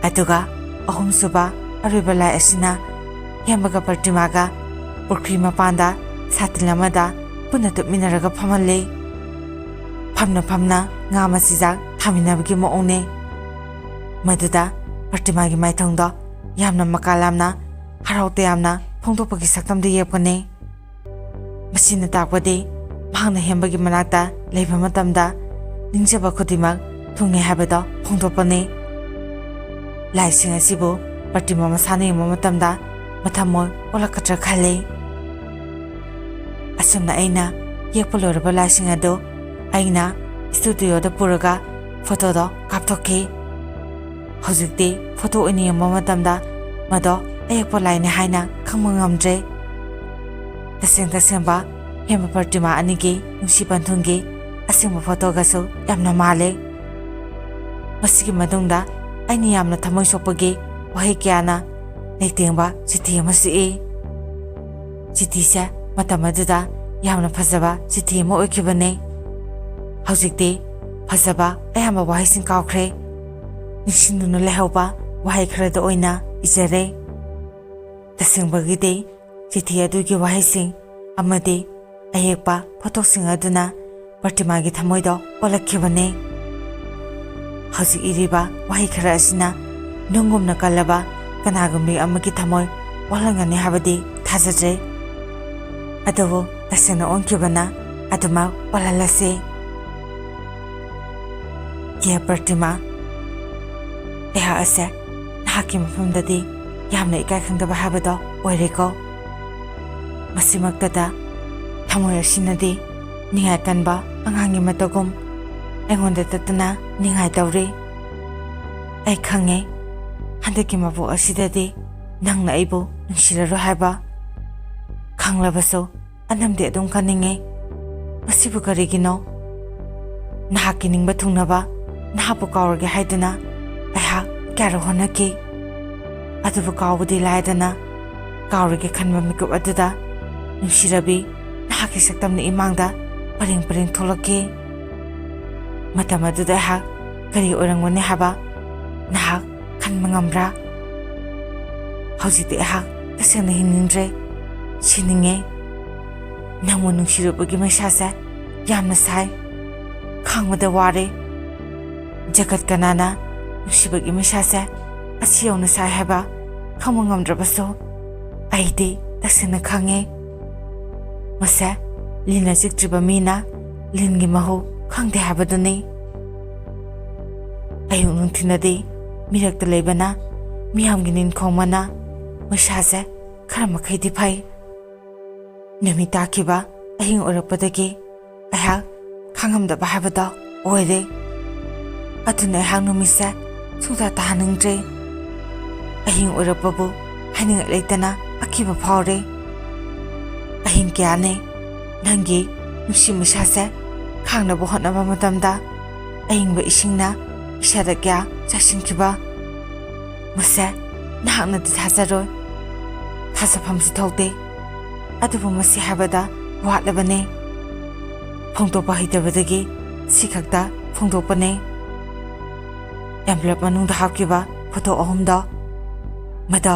ꯑꯗꯨꯒ ꯑꯍꯨꯝꯁꯨꯕ ꯑꯔꯣꯏꯕ ꯂꯥꯏ ꯑꯁꯤꯅ ꯍꯦꯝꯕꯒ ꯄ꯭ꯔꯇꯤꯃꯥꯒ ꯄꯨꯈ꯭ꯔꯤ ꯃꯄꯥꯟꯗ ꯁꯥꯇꯤꯟ ꯑꯃꯗ ꯄꯨꯟꯅ ꯇꯨꯞꯃꯤꯟꯅꯔꯒ ꯐꯝꯍꯜꯂꯤ꯫ ꯐꯝꯅ ꯐꯝꯅ ꯉꯥ ꯃꯆꯤꯟꯖꯥꯛ ꯊꯥꯃꯤꯟꯅꯕꯒꯤ ꯃꯑꯣꯡꯅꯤ꯫ ꯃꯗꯨꯗ ꯄ꯭ꯔꯇꯤꯃꯥꯒꯤ ꯃꯥꯏꯊꯣꯡꯗꯣ ꯌꯥꯝꯅ ꯃꯀꯥ ꯂꯥꯝꯅ, ꯍꯔꯥꯎ ꯇꯌꯥꯝꯅ ꯐꯣꯡꯗꯣꯛꯄꯒꯤ ꯁꯛꯇꯝꯗꯨ ꯌꯦꯛꯄꯅꯤ꯫ ꯃꯁꯤꯅ ꯇꯥꯛꯄꯗꯤ ꯃꯍꯥꯛꯅ ꯍꯦꯝꯕꯒꯤ ꯃꯅꯥꯛꯇ ꯂꯩꯕ ꯃꯇꯝꯗ ꯅꯤꯡꯖꯕ ꯈꯨꯗꯤꯡꯃꯛ ꯊꯨꯡꯉꯦ ꯍꯥꯏꯕꯗꯣ ꯐꯣꯡꯗꯣꯛꯄꯅꯤ꯫ ꯂꯥꯏꯁꯤꯡ ꯑꯁꯤꯕꯨ ꯄ꯭ꯔꯇꯤꯃꯥ ꯃꯁꯥꯅ ꯌꯦꯡꯕ ꯃꯇꯝꯗ ꯃꯊꯃꯣꯏ ꯑꯣꯜꯂꯛꯀꯗ꯭ꯔꯥ ꯈꯜꯂꯤ꯫ ꯑꯁꯨꯝꯅ ꯑꯩꯅ ꯌꯦꯛꯄ ꯂꯣꯏꯔꯕ ꯂꯥꯏꯁꯤꯡ ꯑꯗꯨ ꯑꯩꯅ ꯁ꯭ꯇꯨꯗꯤꯑꯣꯗ ꯄꯨꯔꯒ ꯐꯣꯇꯣꯗꯣ ꯀꯥꯞꯊꯣꯛꯈꯤ꯫ ꯍꯧꯖꯤꯛꯇꯤ ꯐꯣꯇꯣ ꯑꯣꯏꯅ ꯌꯦꯡꯕ ꯃꯇꯝꯗ ꯃꯗꯣ ꯑꯌꯦꯛꯄ ꯂꯥꯏꯅꯤ ꯍꯥꯏꯅ ꯈꯪꯕ ꯉꯝꯗ꯭ꯔꯦ꯫ ꯇꯁꯦꯡ ꯇꯁꯦꯡꯕ ꯍꯦꯝꯕ ꯄ꯭ꯔꯇꯤꯃꯥ ꯑꯅꯤꯒꯤ ꯅꯨꯡꯁꯤ ꯄꯟꯊꯨꯡꯒꯤ ꯑꯁꯦꯡꯕ ꯐꯣꯇꯣꯒꯁꯨ ꯌꯥꯝꯅ ꯃꯥꯜꯂꯦ꯫ ꯃꯁꯤꯒꯤ ꯃꯇꯨꯡꯗ ꯑꯩꯅ ꯌꯥꯝꯅ ꯊꯃꯣꯏ ꯁꯣꯛꯄꯒꯤ ꯋꯥꯍꯩ ꯀꯌꯥꯅ ꯂꯩꯇꯦꯡꯕ ꯆꯤꯊꯤ ꯑꯃ ꯁꯤꯛꯏ꯫ ꯆꯤꯊꯤꯁꯦ ꯃꯇꯝ ꯑꯗꯨꯗ ꯌꯥꯝꯅ ꯐꯖꯕ ꯆꯤꯊꯤ ꯑꯃ ꯑꯣꯏꯈꯤꯕꯅꯦ꯫ ꯍꯧꯖꯤꯛꯇꯤ ꯐꯖꯕ ꯑꯌꯥꯝꯕ ꯋꯥꯍꯩꯁꯤꯡ ꯀꯥꯎꯈ꯭ꯔꯦ꯫ ꯅꯤꯡꯁꯤꯡꯗꯨꯅ ꯂꯩꯍꯧꯕ ꯋꯥꯍꯩ ꯈꯔꯗ ꯑꯣꯏꯅ ꯏꯖꯔꯦ꯫ ꯇꯁꯦꯡꯕꯒꯤꯗꯤ ꯆꯤꯊꯤ ꯑꯗꯨꯒꯤ ꯋꯥꯍꯩꯁꯤꯡ ꯑꯃꯗꯤ ꯑꯌꯦꯛꯄ ꯐꯣꯇꯣꯁꯤꯡ ꯑꯗꯨꯅ ꯄ꯭ꯔꯇꯤꯃꯥꯒꯤ ꯊꯃꯣꯏꯗꯣ ꯑꯣꯜꯂꯛꯈꯤꯕꯅꯤ꯫ ꯍꯧꯖꯤꯛ ꯏꯔꯤꯕ ꯋꯥꯍꯩ ꯈꯔ ꯑꯁꯤꯅ ꯅꯨꯡꯒꯨꯝꯅ ꯀꯜꯂꯕ ꯀꯅꯥꯒꯨꯝꯕꯤ ꯑꯃꯒꯤ ꯊꯃꯣꯏ ꯑꯣꯜꯍꯟꯒꯅꯤ ꯍꯥꯏꯕꯗꯤ ꯊꯥꯖꯗ꯭ꯔꯦ꯫ ꯑꯗꯨꯕꯨ ꯇꯁꯦꯡꯅ ꯑꯣꯟꯈꯤꯕꯅ ꯑꯗꯨꯃꯛ ꯑꯣꯜꯍꯜꯂꯁꯤ꯫ ꯌꯦ ꯄ꯭ꯔꯇꯤꯃꯥ, ꯑꯩꯍꯥꯛ ꯑꯁꯦ ꯅꯍꯥꯛꯀꯤ ꯃꯐꯝꯗꯗꯤ ꯌꯥꯝꯅ ꯏꯀꯥꯏ ꯈꯪꯗꯕ ꯍꯥꯏꯕꯗꯣ ꯑꯣꯏꯔꯦꯀꯣ꯫ ꯃꯁꯤꯃꯛꯇꯗ ꯊꯃꯣꯏ ꯑꯁꯤꯅꯗꯤ ꯅꯤꯡꯉꯥꯏ ꯀꯟꯕ ꯑꯉꯥꯡꯒꯤ ꯃꯇꯧꯒꯨꯝ ꯑꯩꯉꯣꯟꯗ ꯇꯠꯇꯅ ꯅꯤꯡꯉꯥꯏ ꯇꯧꯔꯤ꯫ ꯑꯩ ꯈꯪꯉꯦ, ꯍꯟꯗꯛꯀꯤ ꯃꯄꯣꯛ ꯑꯁꯤꯗꯗꯤ ꯅꯪꯅ ꯑꯩꯕꯨ ꯅꯨꯡꯁꯤꯔꯔꯣꯏ ꯍꯥꯏꯕ꯫ ꯈꯪꯂꯕꯁꯨ ꯑꯅꯝꯗꯤ ꯑꯗꯨꯝ ꯈꯟꯅꯤꯡꯉꯤ꯫ ꯃꯁꯤꯕꯨ ꯀꯔꯤꯒꯤꯅꯣ? ꯅꯍꯥꯛꯀꯤ ꯅꯤꯡꯕ ꯊꯨꯡꯅꯕ ꯅꯍꯥꯛꯄꯨ ꯀꯥꯎꯔꯒꯦ ꯍꯥꯏꯗꯨꯅ ꯑꯩꯍꯥꯛ ꯀꯌꯥꯔꯛ ꯍꯣꯠꯅꯈꯤ꯫ ꯑꯗꯨꯕꯨ ꯀꯥꯎꯕꯗꯤ ꯂꯥꯏꯗꯅ, ꯀꯥꯎꯔꯒꯦ ꯈꯟꯕ ꯃꯤꯀꯨꯞ ꯑꯗꯨꯗ ꯅꯨꯡꯁꯤꯔꯕꯤ ꯅꯍꯥꯛꯀꯤ ꯁꯛꯇꯝꯅ ꯏꯃꯥꯡꯗ ꯄꯔꯦꯡ ꯄꯔꯦꯡ ꯊꯣꯛꯂꯛꯈꯤ꯫ ꯃꯇꯝ ꯑꯗꯨꯗ ꯑꯩꯍꯥꯛ ꯀꯔꯤ ꯑꯣꯏꯔꯝꯒꯅꯤ ꯍꯥꯏꯕ ꯅꯍꯥꯛ ꯈꯟꯕ ꯉꯝꯕ꯭ꯔꯥ? ꯍꯧꯖꯤꯛꯇꯤ ꯑꯩꯍꯥꯛ ꯇꯁꯦꯡꯅ ꯍꯤꯡꯅꯤꯡꯗ꯭ꯔꯦ, ꯁꯤꯅꯤꯡꯉꯦ꯫ ꯅꯪꯕꯨ ꯅꯨꯡꯁꯤꯔꯨꯕꯒꯤ ꯃꯩꯁꯥꯁꯦ ꯌꯥꯝꯅ ꯁꯥꯏ, ꯈꯥꯡꯕꯗ ꯋꯥꯔꯦ꯫ ꯖꯒꯠ ꯀꯅꯥꯅ ꯅꯨꯡꯁꯤꯕꯒꯤ ꯃꯩꯁꯥꯁꯦ ꯑꯁꯤ ꯌꯧꯅ ꯁꯥꯏ ꯍꯥꯏꯕ ꯈꯪꯕ ꯉꯝꯗ꯭ꯔꯕꯁꯨ, ꯑꯩꯗꯤ ꯇꯁꯦꯡꯅ ꯈꯪꯉꯦ꯫ ꯃꯁꯦ, ꯂꯤꯟꯅ ꯆꯤꯛꯇ꯭ꯔꯤꯕ ꯃꯤꯅ ꯂꯤꯟꯒꯤ ꯃꯍꯨ ꯈꯪꯗꯦ ꯍꯥꯏꯕꯗꯨꯅꯤ꯫ ꯑꯌꯨꯛ ꯅꯨꯡꯊꯤꯜꯗꯗꯤ ꯃꯤꯔꯛꯇ ꯂꯩꯕꯅ, ꯃꯤꯌꯥꯝꯒꯤ ꯅꯤꯡꯈꯣꯡ ꯃꯅꯥ, ꯃꯩꯁꯥꯁꯦ ꯈꯔ ꯃꯈꯩꯗꯤ ꯐꯩ꯫ ꯅꯨꯃꯤꯠ ꯇꯥꯈꯤꯕ ꯑꯍꯤꯡ ꯑꯣꯏꯔꯛꯄꯗꯒꯤ ꯑꯩꯍꯥꯛ ꯈꯥꯡꯉꯝꯗꯕ ꯍꯥꯏꯕꯗꯣ ꯑꯣꯏꯔꯦ꯫ ꯑꯗꯨꯅ ꯑꯩꯍꯥꯛ ꯅꯨꯃꯤꯠꯁꯦ ꯁꯨꯡꯇꯥ ꯇꯥꯍꯟꯅꯤꯡꯗ꯭ꯔꯦ꯫ ꯑꯍꯤꯡ ꯑꯣꯏꯔꯛꯄꯕꯨ ꯍꯥꯏꯅꯤꯡꯉꯥꯏ ꯂꯩꯇꯅ ꯑꯀꯤꯕ ꯐꯥꯎꯔꯦ꯫ ꯑꯍꯤꯡ ꯀꯌꯥꯅꯦ ꯅꯪꯒꯤ ꯅꯨꯡꯁꯤ ꯃꯩꯁꯥꯁꯦ ꯈꯥꯡꯅꯕ ꯍꯣꯠꯅꯕ ꯃꯇꯝꯗ ꯑꯏꯪꯕ ꯏꯁꯤꯡꯅ ꯏꯁꯥꯗ ꯀꯌꯥ ꯆꯥꯏꯁꯤꯟꯈꯤꯕ꯫ ꯃꯁꯦ ꯅꯍꯥꯛꯅꯗꯤ ꯊꯥꯖꯔꯣꯏ꯫ ꯊꯥꯖꯐꯝꯁꯨ ꯊꯣꯛꯇꯦ꯫ ꯑꯗꯨꯕꯨ ꯃꯁꯤ ꯍꯥꯏꯕꯗ ꯋꯥꯠꯂꯕꯅꯦ꯫ ꯐꯣꯡꯗꯣꯛꯄ ꯍꯩꯇꯕꯗꯒꯤ ꯁꯤ ꯈꯛꯇ ꯐꯣꯡꯗꯣꯛꯄꯅꯦ꯫ ꯑꯦꯟꯚꯦꯂꯞ ꯃꯅꯨꯡꯗ ꯍꯥꯞꯈꯤꯕ ꯐꯣꯇꯣ ꯑꯍꯨꯝꯗꯣ, ꯃꯗꯣ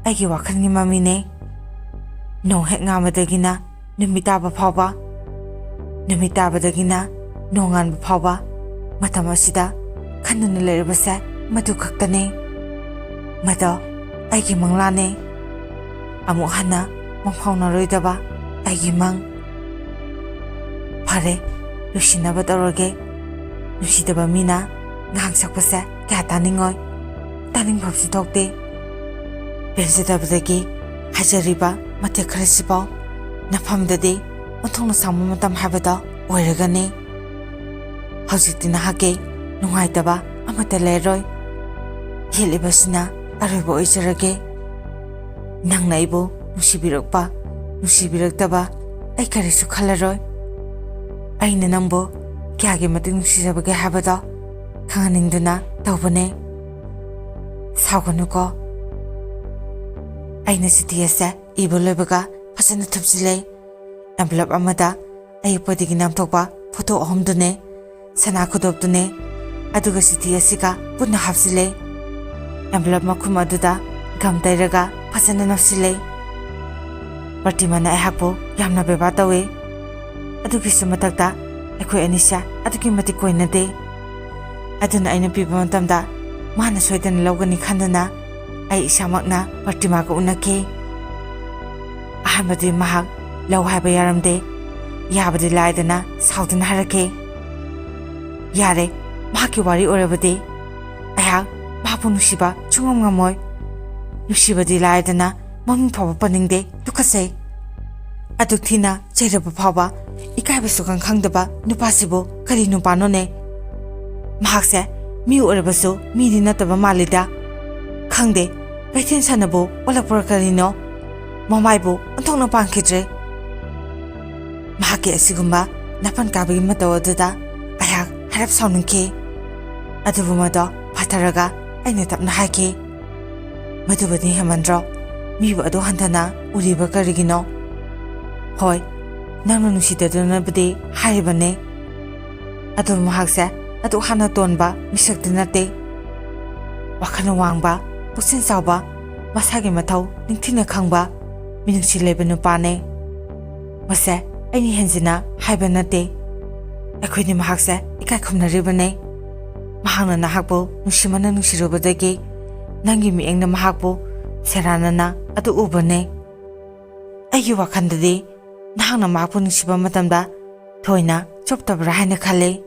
ꯑꯩꯒꯤ ꯋꯥꯈꯜꯒꯤ ꯃꯃꯤꯅꯦ꯫ ꯅꯣꯡ ꯍꯦꯛ ꯉꯥꯟꯕꯗꯒꯤꯅ ꯅꯨꯃꯤꯠ ꯇꯥꯕ ꯐꯥꯎꯕ, ꯅꯨꯃꯤꯠ ꯇꯥꯕꯗꯒꯤꯅ ꯅꯣꯡꯉꯥꯟꯕ ꯐꯥꯎꯕ ꯃꯇꯝ ꯑꯁꯤꯗ ꯈꯟꯗꯨꯅ ꯂꯩꯔꯕꯁꯦ ꯃꯗꯨ ꯈꯛꯇꯅꯤ꯫ ꯃꯗꯣ ꯑꯩꯒꯤ ꯃꯪꯂꯥꯅꯤ꯫ ꯑꯃꯨꯛ ꯍꯟꯅ ꯃꯪꯐꯥꯎꯅꯔꯣꯏꯗꯕ ꯑꯩꯒꯤ ꯃꯪ꯫ ꯐꯔꯦ, ꯂꯣꯏꯁꯤꯟꯅꯕ ꯇꯧꯔꯒꯦ꯫ ꯅꯨꯡꯁꯤꯗꯕ ꯃꯤꯅ ꯉꯥꯡ ꯁꯛꯄꯁꯦ ꯀꯌꯥ ꯇꯥꯅꯤꯡꯉꯣꯏ, ꯇꯥꯅꯤꯡꯐꯝꯁꯨ ꯊꯣꯛꯇꯦ꯫ ꯄꯦꯟꯖꯗꯕꯗꯒꯤ ꯍꯥꯏꯖꯔꯤꯕ ꯃꯇꯦꯛ ꯈꯔꯁꯤꯐꯥꯎ ꯅꯐꯝꯗꯗꯤ ꯑꯣꯟꯊꯣꯛꯅ ꯁꯥꯡꯕ ꯃꯇꯝ ꯍꯥꯏꯕꯗꯣ ꯑꯣꯏꯔꯒꯅꯤ꯫ ꯍꯧꯖꯤꯛꯇꯤ ꯅꯍꯥꯛꯀꯤ ꯅꯨꯡꯉꯥꯏꯇꯕ ꯑꯃꯠꯇ ꯂꯩꯔꯣꯏ꯫ ꯍꯦꯜꯂꯤꯕꯁꯤꯅ ꯑꯔꯣꯏꯕ ꯑꯣꯏꯖꯔꯒꯦ꯫ ꯅꯪꯅ ꯑꯩꯕꯨ ꯅꯨꯡꯁꯤꯕꯤꯔꯛꯄ, ꯅꯨꯡꯁꯤꯕꯤꯔꯛꯇꯕ ꯑꯩ ꯀꯔꯤꯁꯨ ꯈꯜꯂꯔꯣꯏ꯫ ꯑꯩꯅ ꯅꯪꯕꯨ ꯀꯌꯥꯒꯤ ꯃꯇꯤꯛ ꯅꯨꯡꯁꯤꯖꯕꯒꯦ ꯍꯥꯏꯕꯗꯣ ꯈꯪꯍꯟꯅꯤꯡꯗꯨꯅ ꯇꯧꯕꯅꯦ꯫ ꯁꯥꯎꯒꯅꯨꯀꯣ꯫ ꯑꯩꯅ ꯆꯤꯊꯤ ꯑꯁꯦ ꯏꯕ ꯂꯣꯏꯕꯒ ꯐꯖꯅ ꯊꯨꯞꯆꯤꯜꯂꯦ꯫ ꯑꯦꯟꯚꯦꯂꯞ ꯑꯃꯗ ꯑꯌꯦꯛꯄꯗꯒꯤ ꯅꯥꯟꯊꯣꯛꯄ ꯐꯣꯇꯣ ꯑꯍꯨꯝꯗꯨꯅꯦ, ꯁꯅꯥ ꯈꯨꯗꯣꯞꯇꯨꯅꯦ, ꯑꯗꯨꯒ ꯆꯤꯊꯤ ꯑꯁꯤꯒ ꯄꯨꯟꯅ ꯍꯥꯞꯆꯤꯜꯂꯦ꯫ ꯑꯦꯟꯚꯦꯂꯞ ꯃꯈꯨꯝ ꯑꯗꯨꯗ ꯒꯝ ꯇꯩꯔꯒ ꯐꯖꯅ ꯅꯞꯁꯤꯜꯂꯦ꯫ ꯄ꯭ꯔꯇꯤꯃꯥꯅ ꯑꯩꯍꯥꯛꯄꯨ ꯌꯥꯝꯅ ꯕꯦꯕꯥꯔ ꯇꯧꯏ꯫ ꯑꯗꯨꯒꯤꯁꯨ ꯃꯊꯛꯇ ꯑꯩꯈꯣꯏ ꯑꯅꯤꯁꯦ ꯑꯗꯨꯛꯀꯤ ꯃꯇꯤꯛ ꯀꯣꯏꯅꯗꯦ꯫ ꯑꯗꯨꯅ ꯑꯩꯅ ꯄꯤꯕ ꯃꯇꯝꯗ ꯃꯥꯅ ꯁꯣꯏꯗꯅ ꯂꯧꯒꯅꯤ ꯈꯟꯗꯨꯅ ꯑꯩ ꯏꯁꯥꯃꯛꯅ ꯄ꯭ꯔꯇꯤꯃꯥꯒ ꯎꯅꯈꯤ꯫ ꯑꯍꯥꯟꯕꯗꯤ ꯃꯍꯥꯛ ꯂꯧ ꯍꯥꯏꯕ ꯌꯥꯔꯝꯗꯦ꯫ ꯌꯥꯕꯗꯤ ꯂꯥꯏꯗꯅ ꯁꯥꯎꯗꯨꯅ ꯍꯥꯏꯔꯛꯈꯤ, "ꯌꯥꯔꯦ, ꯃꯍꯥꯛꯀꯤ ꯋꯥꯔꯤ ꯑꯣꯏꯔꯕꯗꯤ ꯑꯩꯍꯥꯛ ꯃꯍꯥꯛꯄꯨ ꯅꯨꯡꯁꯤꯕ ꯁꯨꯡꯉꯝ ꯉꯝꯃꯣꯏ꯫ ꯅꯨꯡꯁꯤꯕꯗꯤ ꯂꯥꯏꯗꯅ ꯃꯃꯤꯡ ꯐꯥꯎꯕ ꯄꯟꯅꯤꯡꯗꯦ, ꯇꯨꯀꯠꯆꯩ꯫ ꯑꯗꯨꯛ ꯊꯤꯅ ꯆꯩꯔꯕ ꯐꯥꯎꯕ ꯏꯀꯥꯏꯕ ꯁꯨꯈꯪ ꯈꯪꯗꯕ ꯅꯨꯄꯥꯁꯤꯕꯨ ꯀꯔꯤ ꯅꯨꯄꯥꯅꯣꯅꯦ? ꯃꯍꯥꯛꯁꯦ ꯃꯤ ꯑꯣꯏꯔꯕꯁꯨ ꯃꯤꯗꯤ ꯅꯠꯇꯕ ꯃꯥꯜꯂꯤꯗ꯫ ꯈꯪꯗꯦ, ꯀꯩꯊꯦꯜ ꯁꯥꯟꯅꯕꯨ ꯑꯣꯜꯂꯛꯄ꯭ꯔꯥ ꯀꯔꯤꯅꯣ? ꯃꯃꯥꯏꯕꯨ ꯑꯣꯟꯊꯣꯛꯅ ꯄꯥꯟꯈꯤꯗ꯭ꯔꯦ꯫" ꯃꯍꯥꯛꯀꯤ ꯑꯁꯤꯒꯨꯝꯕ ꯅꯥꯄꯟ ꯀꯥꯕꯒꯤ ꯃꯇꯧ ꯑꯗꯨꯗ ꯑꯩꯍꯥꯛ ꯍꯥꯏꯔꯞ ꯁꯥꯎꯅꯤꯡꯈꯤ꯫ ꯑꯗꯨꯕꯨ ꯃꯗꯣ ꯐꯥꯊꯔꯒ ꯑꯩꯅ ꯇꯞꯅ ꯍꯥꯏꯈꯤ, "ꯃꯗꯨꯕꯨꯗꯤ ꯍꯦꯟꯃꯟꯗ꯭ꯔꯣ? ꯃꯤꯕꯨ ꯑꯗꯨ ꯍꯟꯊꯅ ꯎꯔꯤꯕ ꯀꯔꯤꯒꯤꯅꯣ? ꯍꯣꯏ, ꯅꯪꯅ ꯅꯨꯡꯁꯤꯗꯗꯨꯅꯕꯨꯗꯤ ꯍꯥꯏꯔꯤꯕꯅꯦ꯫ ꯑꯗꯨꯕꯨ ꯃꯍꯥꯛꯁꯦ ꯑꯗꯨꯛ ꯍꯥꯟꯅ ꯇꯣꯟꯕ ꯃꯤꯁꯛꯇꯤ ꯅꯠꯇꯦ꯫ ꯋꯥꯈꯜ ꯋꯥꯡꯕ, ꯄꯨꯛꯆꯦꯜ ꯆꯥꯎꯕ, ꯃꯁꯥꯒꯤ ꯃꯊꯧ ꯅꯤꯡꯊꯤꯅ ꯈꯪꯕ, ꯃꯤꯅꯨꯡꯁꯤ ꯂꯩꯕ ꯅꯨꯄꯥꯅꯦ꯫ ꯃꯁꯦ ꯑꯩꯅ ꯍꯦꯟꯖꯤꯟꯅ ꯍꯥꯏꯕ ꯅꯠꯇꯦ꯫ ꯑꯩꯈꯣꯏꯅꯤ ꯃꯍꯥꯛꯁꯦ ꯏꯀꯥꯏ ꯈꯨꯝꯅꯔꯤꯕꯅꯦ꯫ ꯃꯍꯥꯛꯅ ꯅꯍꯥꯛꯄꯨ ꯅꯨꯡꯁꯤꯃꯟꯅ ꯅꯨꯡꯁꯤꯔꯨꯕꯗꯒꯤ ꯅꯪꯒꯤ ꯃꯤꯠꯌꯦꯡꯅ ꯃꯍꯥꯛꯄꯨ ꯁꯦꯔꯥꯟꯅꯅ ꯑꯗꯨ ꯎꯕꯅꯦ꯫ ꯑꯩꯒꯤ ꯋꯥꯈꯜꯗꯗꯤ ꯅꯍꯥꯛꯅ ꯃꯍꯥꯛꯄꯨ ꯅꯨꯡꯁꯤꯕ ꯃꯇꯝꯗ ꯊꯣꯏꯅ ꯆꯣꯞꯇꯕ꯭ꯔꯥ ꯍꯥꯏꯅ ꯈꯜꯂꯤ꯫"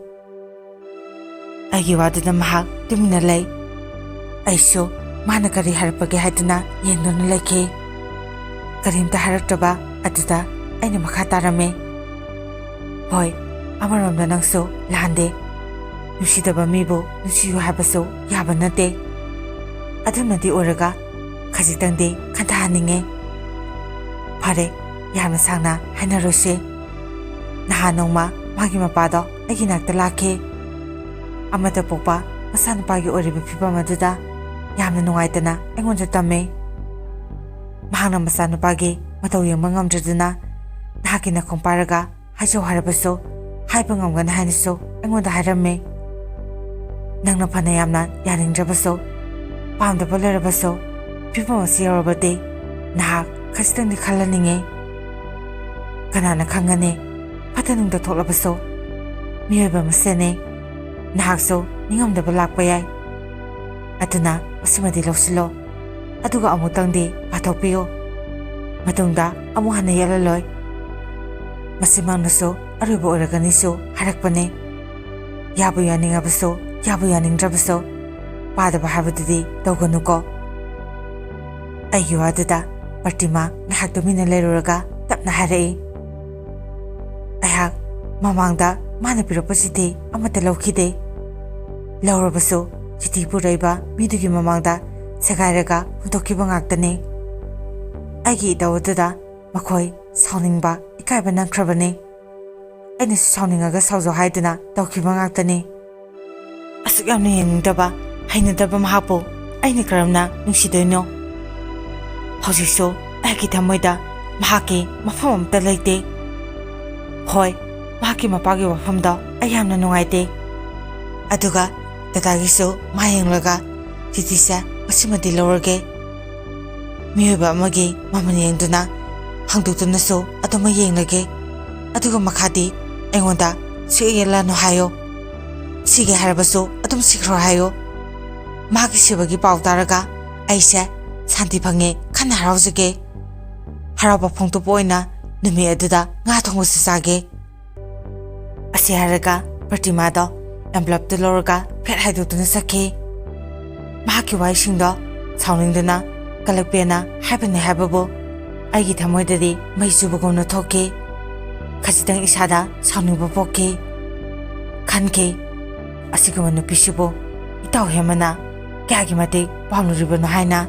ꯑꯩꯒꯤ ꯋꯥꯗꯨꯗ ꯃꯍꯥꯛ ꯇꯨꯃꯤꯟꯅ ꯂꯩ꯫ ꯑꯩꯁꯨ ꯃꯥꯅ ꯀꯔꯤ ꯍꯥꯏꯔꯛꯄꯒꯦ ꯍꯥꯏꯗꯨꯅ ꯌꯦꯡꯗꯨꯅ ꯂꯩꯈꯤ꯫ ꯀꯔꯤꯝꯇ ꯍꯥꯏꯔꯛꯇ꯭ꯔꯕ ꯑꯗꯨꯗ ꯑꯩꯅ ꯃꯈꯥ ꯇꯥꯔꯝꯃꯤ, "ꯍꯣꯏ, ꯑꯃꯔꯣꯝꯗ ꯅꯪꯁꯨ ꯂꯥꯟꯗꯦ꯫ ꯅꯨꯡꯁꯤꯗꯕ ꯃꯤꯕꯨ ꯅꯨꯡꯁꯤꯌꯨ ꯍꯥꯏꯕꯁꯨ ꯌꯥꯕ ꯅꯠꯇꯦ꯫ ꯑꯗꯨꯅꯗꯤ ꯑꯣꯏꯔꯒ ꯈꯖꯤꯛꯇꯪꯗꯤ ꯈꯟꯊꯍꯟꯅꯤꯡꯉꯦ꯫ ꯐꯔꯦ, ꯌꯥꯝꯅ ꯁꯥꯡꯅ ꯍꯥꯏꯅꯔꯣꯏꯁꯦ꯫ ꯅꯍꯥꯟ ꯅꯣꯡꯃ ꯃꯥꯒꯤ ꯃꯄꯥꯗꯣ ꯑꯩꯒꯤ ꯅꯥꯛꯇ ꯂꯥꯛꯈꯤ꯫ ꯑꯃꯠꯇ ꯄꯣꯛꯄ ꯃꯆꯥꯅꯨꯄꯥꯒꯤ ꯑꯣꯏꯔꯤꯕ ꯐꯤꯕꯝ ꯑꯗꯨꯗ ꯌꯥꯝꯅ ꯅꯨꯡꯉꯥꯏꯇꯅ ꯑꯩꯉꯣꯟꯗ ꯇꯝꯃꯤ꯫ ꯃꯍꯥꯛꯅ ꯃꯆꯥꯅꯨꯄꯥꯒꯤ ꯃꯇꯧ ꯌꯦꯡꯕ ꯉꯝꯗ꯭ꯔꯗꯨꯅ ꯅꯍꯥꯛꯀꯤ ꯅꯈꯣꯡ ꯄꯥꯏꯔꯒ ꯍꯥꯏꯖꯧ ꯍꯥꯏꯔꯕꯁꯨ ꯍꯥꯏꯕ ꯉꯝꯒꯅꯤ ꯍꯥꯏꯅꯁꯨ ꯑꯩꯉꯣꯟꯗ ꯍꯥꯏꯔꯝꯃꯤ꯫ ꯅꯪꯅ ꯐꯅ ꯌꯥꯝꯅ ꯌꯥꯅꯤꯡꯗ꯭ꯔꯕꯁꯨ, ꯄꯥꯝꯗꯕ ꯂꯩꯔꯕꯁꯨ, ꯐꯤꯕꯝ ꯑꯁꯤ ꯌꯧꯔꯕꯗꯤ ꯅꯍꯥꯛ ꯈꯖꯤꯛꯇꯪꯗꯤ ꯈꯜꯍꯟꯅꯤꯡꯉꯤ꯫ ꯀꯅꯥꯅ ꯈꯪꯒꯅꯤ, ꯐꯠꯇ ꯅꯨꯡꯗ ꯊꯣꯛꯂꯕꯁꯨ ꯃꯤꯑꯣꯏꯕ ꯃꯁꯦꯟꯅꯤ꯫ ꯅꯍꯥꯛꯁꯨ ꯅꯤꯡꯉꯝꯗꯕ ꯂꯥꯛꯄ ꯌꯥꯏ꯫ ꯑꯗꯨꯅ ꯃꯁꯤꯃꯗꯤ ꯂꯧꯁꯤꯜꯂꯣ, ꯑꯗꯨꯒ ꯑꯃꯨꯛꯇꯪꯗꯤ ꯄꯥꯊꯣꯛꯄꯤꯌꯨ꯫ ꯃꯇꯨꯡꯗ ꯑꯃꯨꯛ ꯍꯟꯅ ꯌꯦꯛꯂꯂꯣꯏ꯫ ꯃꯁꯤꯃꯛꯅꯁꯨ ꯑꯔꯣꯏꯕ ꯑꯣꯏꯔꯒꯅꯤꯁꯨ ꯍꯥꯏꯔꯛꯄꯅꯤ꯫ ꯌꯥꯕꯨ ꯌꯥꯅꯤꯡꯉꯕꯁꯨ, ꯌꯥꯕꯨ ꯌꯥꯅꯤꯡꯗ꯭ꯔꯕꯁꯨ, ꯄꯥꯗꯕ ꯍꯥꯏꯕꯗꯨꯗꯤ ꯇꯧꯒꯅꯨꯀꯣ꯫ ꯑꯩꯒꯤ ꯋꯥꯗꯨꯗ ꯄ꯭ꯔꯇꯤꯃꯥ ꯉꯥꯏꯍꯥꯛ ꯇꯨꯃꯤꯟꯅ ꯂꯩꯔꯨꯔꯒ ꯇꯞꯅ ꯍꯥꯏꯔꯛꯏ, "ꯑꯩꯍꯥꯛ ꯃꯃꯥꯡꯗ ꯃꯥꯅ ꯄꯤꯔꯛꯄ ꯆꯤꯊꯤ ꯑꯃꯠꯇ ꯂꯧꯈꯤꯗꯦ꯫ ꯂꯧꯔꯕꯁꯨ ꯆꯤꯊꯤ ꯄꯨꯔꯛꯏꯕ ꯃꯤꯗꯨꯒꯤ ꯃꯃꯥꯡꯗ ꯁꯦꯒꯥꯏꯔꯒ ꯍꯨꯟꯗꯣꯛꯈꯤꯕ ꯉꯥꯛꯇꯅꯤ꯫ ꯑꯩꯒꯤ ꯏꯇꯧ ꯑꯗꯨꯗ ꯃꯈꯣꯏ ꯁꯥꯎꯅꯤꯡꯕ, ꯏꯀꯥꯏꯕ ꯅꯪꯈ꯭ꯔꯕꯅꯤ꯫ ꯑꯩꯅꯁꯨ ꯁꯥꯎꯅꯤꯡꯉꯒ ꯁꯥꯎꯖꯧ ꯍꯥꯏꯗꯨꯅ ꯇꯧꯈꯤꯕ ꯉꯥꯛꯇꯅꯤ꯫ ꯑꯁꯨꯛ ꯌꯥꯝꯅ ꯌꯦꯡꯅꯤꯡꯗꯕ, ꯍꯩꯅꯗꯕ ꯃꯍꯥꯛꯄꯨ ꯑꯩꯅ ꯀꯔꯝꯅ ꯅꯨꯡꯁꯤꯗꯣꯏꯅꯣ? ꯍꯧꯖꯤꯛꯁꯨ ꯑꯩꯒꯤ ꯊꯃꯣꯏꯗ ꯃꯍꯥꯛꯀꯤ ꯃꯐꯝ ꯑꯃꯠꯇ ꯂꯩꯇꯦ꯫ ꯍꯣꯏ, ꯃꯍꯥꯛꯀꯤ ꯃꯄꯥꯒꯤ ꯋꯥꯐꯝꯗꯣ ꯑꯩ ꯌꯥꯝꯅ ꯅꯨꯡꯉꯥꯏꯇꯦ꯫ ꯑꯗꯨꯒ ꯗꯗꯥꯒꯤꯁꯨ ꯃꯥ ꯌꯦꯡꯂꯒ ꯆꯤꯊꯤꯁꯦ ꯃꯁꯤꯃꯗꯤ ꯂꯧꯔꯒꯦ꯫ ꯃꯤꯑꯣꯏꯕ ꯑꯃꯒꯤ ꯃꯃꯜ ꯌꯦꯡꯗꯨꯅ ꯍꯥꯡꯗꯣꯛꯇꯨꯅꯁꯨ ꯑꯗꯨꯃꯛ ꯌꯦꯡꯂꯒꯦ꯫ ꯑꯗꯨꯒ ꯃꯈꯥꯗꯤ ꯑꯩꯉꯣꯟꯗ ꯁꯨꯛꯌꯦꯠ ꯌꯦꯠꯂꯅꯨ ꯍꯥꯏꯌꯣ꯫ ꯁꯤꯒꯦ ꯍꯥꯏꯔꯕꯁꯨ ꯑꯗꯨꯝ ꯁꯤꯈ꯭ꯔꯣ ꯍꯥꯏꯌꯣ꯫ ꯃꯍꯥꯛꯀꯤ ꯁꯤꯕꯒꯤ ꯄꯥꯎ ꯇꯥꯔꯒ ꯑꯩꯁꯦ ꯁꯥꯟꯇꯤ ꯐꯪꯉꯦ ꯈꯟꯅ ꯍꯔꯥꯎꯖꯒꯦ꯫ ꯍꯔꯥꯎꯕ ꯐꯣꯡꯗꯣꯛꯄ ꯑꯣꯏꯅ ꯅꯨꯃꯤꯠ ꯑꯗꯨꯗ ꯉꯥ ꯊꯣꯡꯕꯁꯨ ꯆꯥꯒꯦ꯫" ꯑꯁꯤ ꯍꯥꯏꯔꯒ ꯄ꯭ꯔꯇꯤꯃꯥꯗꯣ envelopeꯇꯨ ꯂꯧꯔꯒ ꯐꯦꯠ ꯍꯥꯏꯗꯣꯛꯇꯨꯅ ꯆꯠꯈꯤ꯫ ꯃꯍꯥꯛꯀꯤ ꯋꯥꯍꯩꯁꯤꯡꯗꯣ ꯁꯥꯎꯅꯤꯡꯗꯨꯅ ꯀꯂꯛꯄꯦꯅ ꯍꯥꯏꯕꯅꯤ ꯍꯥꯏꯕꯕꯨ ꯑꯩꯒꯤ ꯊꯃꯣꯏꯗꯗꯤ ꯃꯩ ꯆꯨꯕꯒꯨꯝꯅ ꯊꯣꯛꯈꯤ꯫ ꯈꯖꯤꯛꯇꯪ ꯏꯁꯥꯗ ꯁꯥꯎꯅꯤꯡꯕ ꯄꯣꯛꯈꯤ꯫ ꯈꯟꯈꯤ, "ꯑꯁꯤꯒꯨꯝꯕ ꯅꯨꯄꯤꯁꯤꯕꯨ ꯏꯇꯥꯎ ꯍꯦꯃꯅ ꯀꯌꯥꯒꯤ ꯃꯇꯤꯛ ꯄꯥꯝꯂꯨꯔꯤꯕꯅꯣ" ꯍꯥꯏꯅ꯫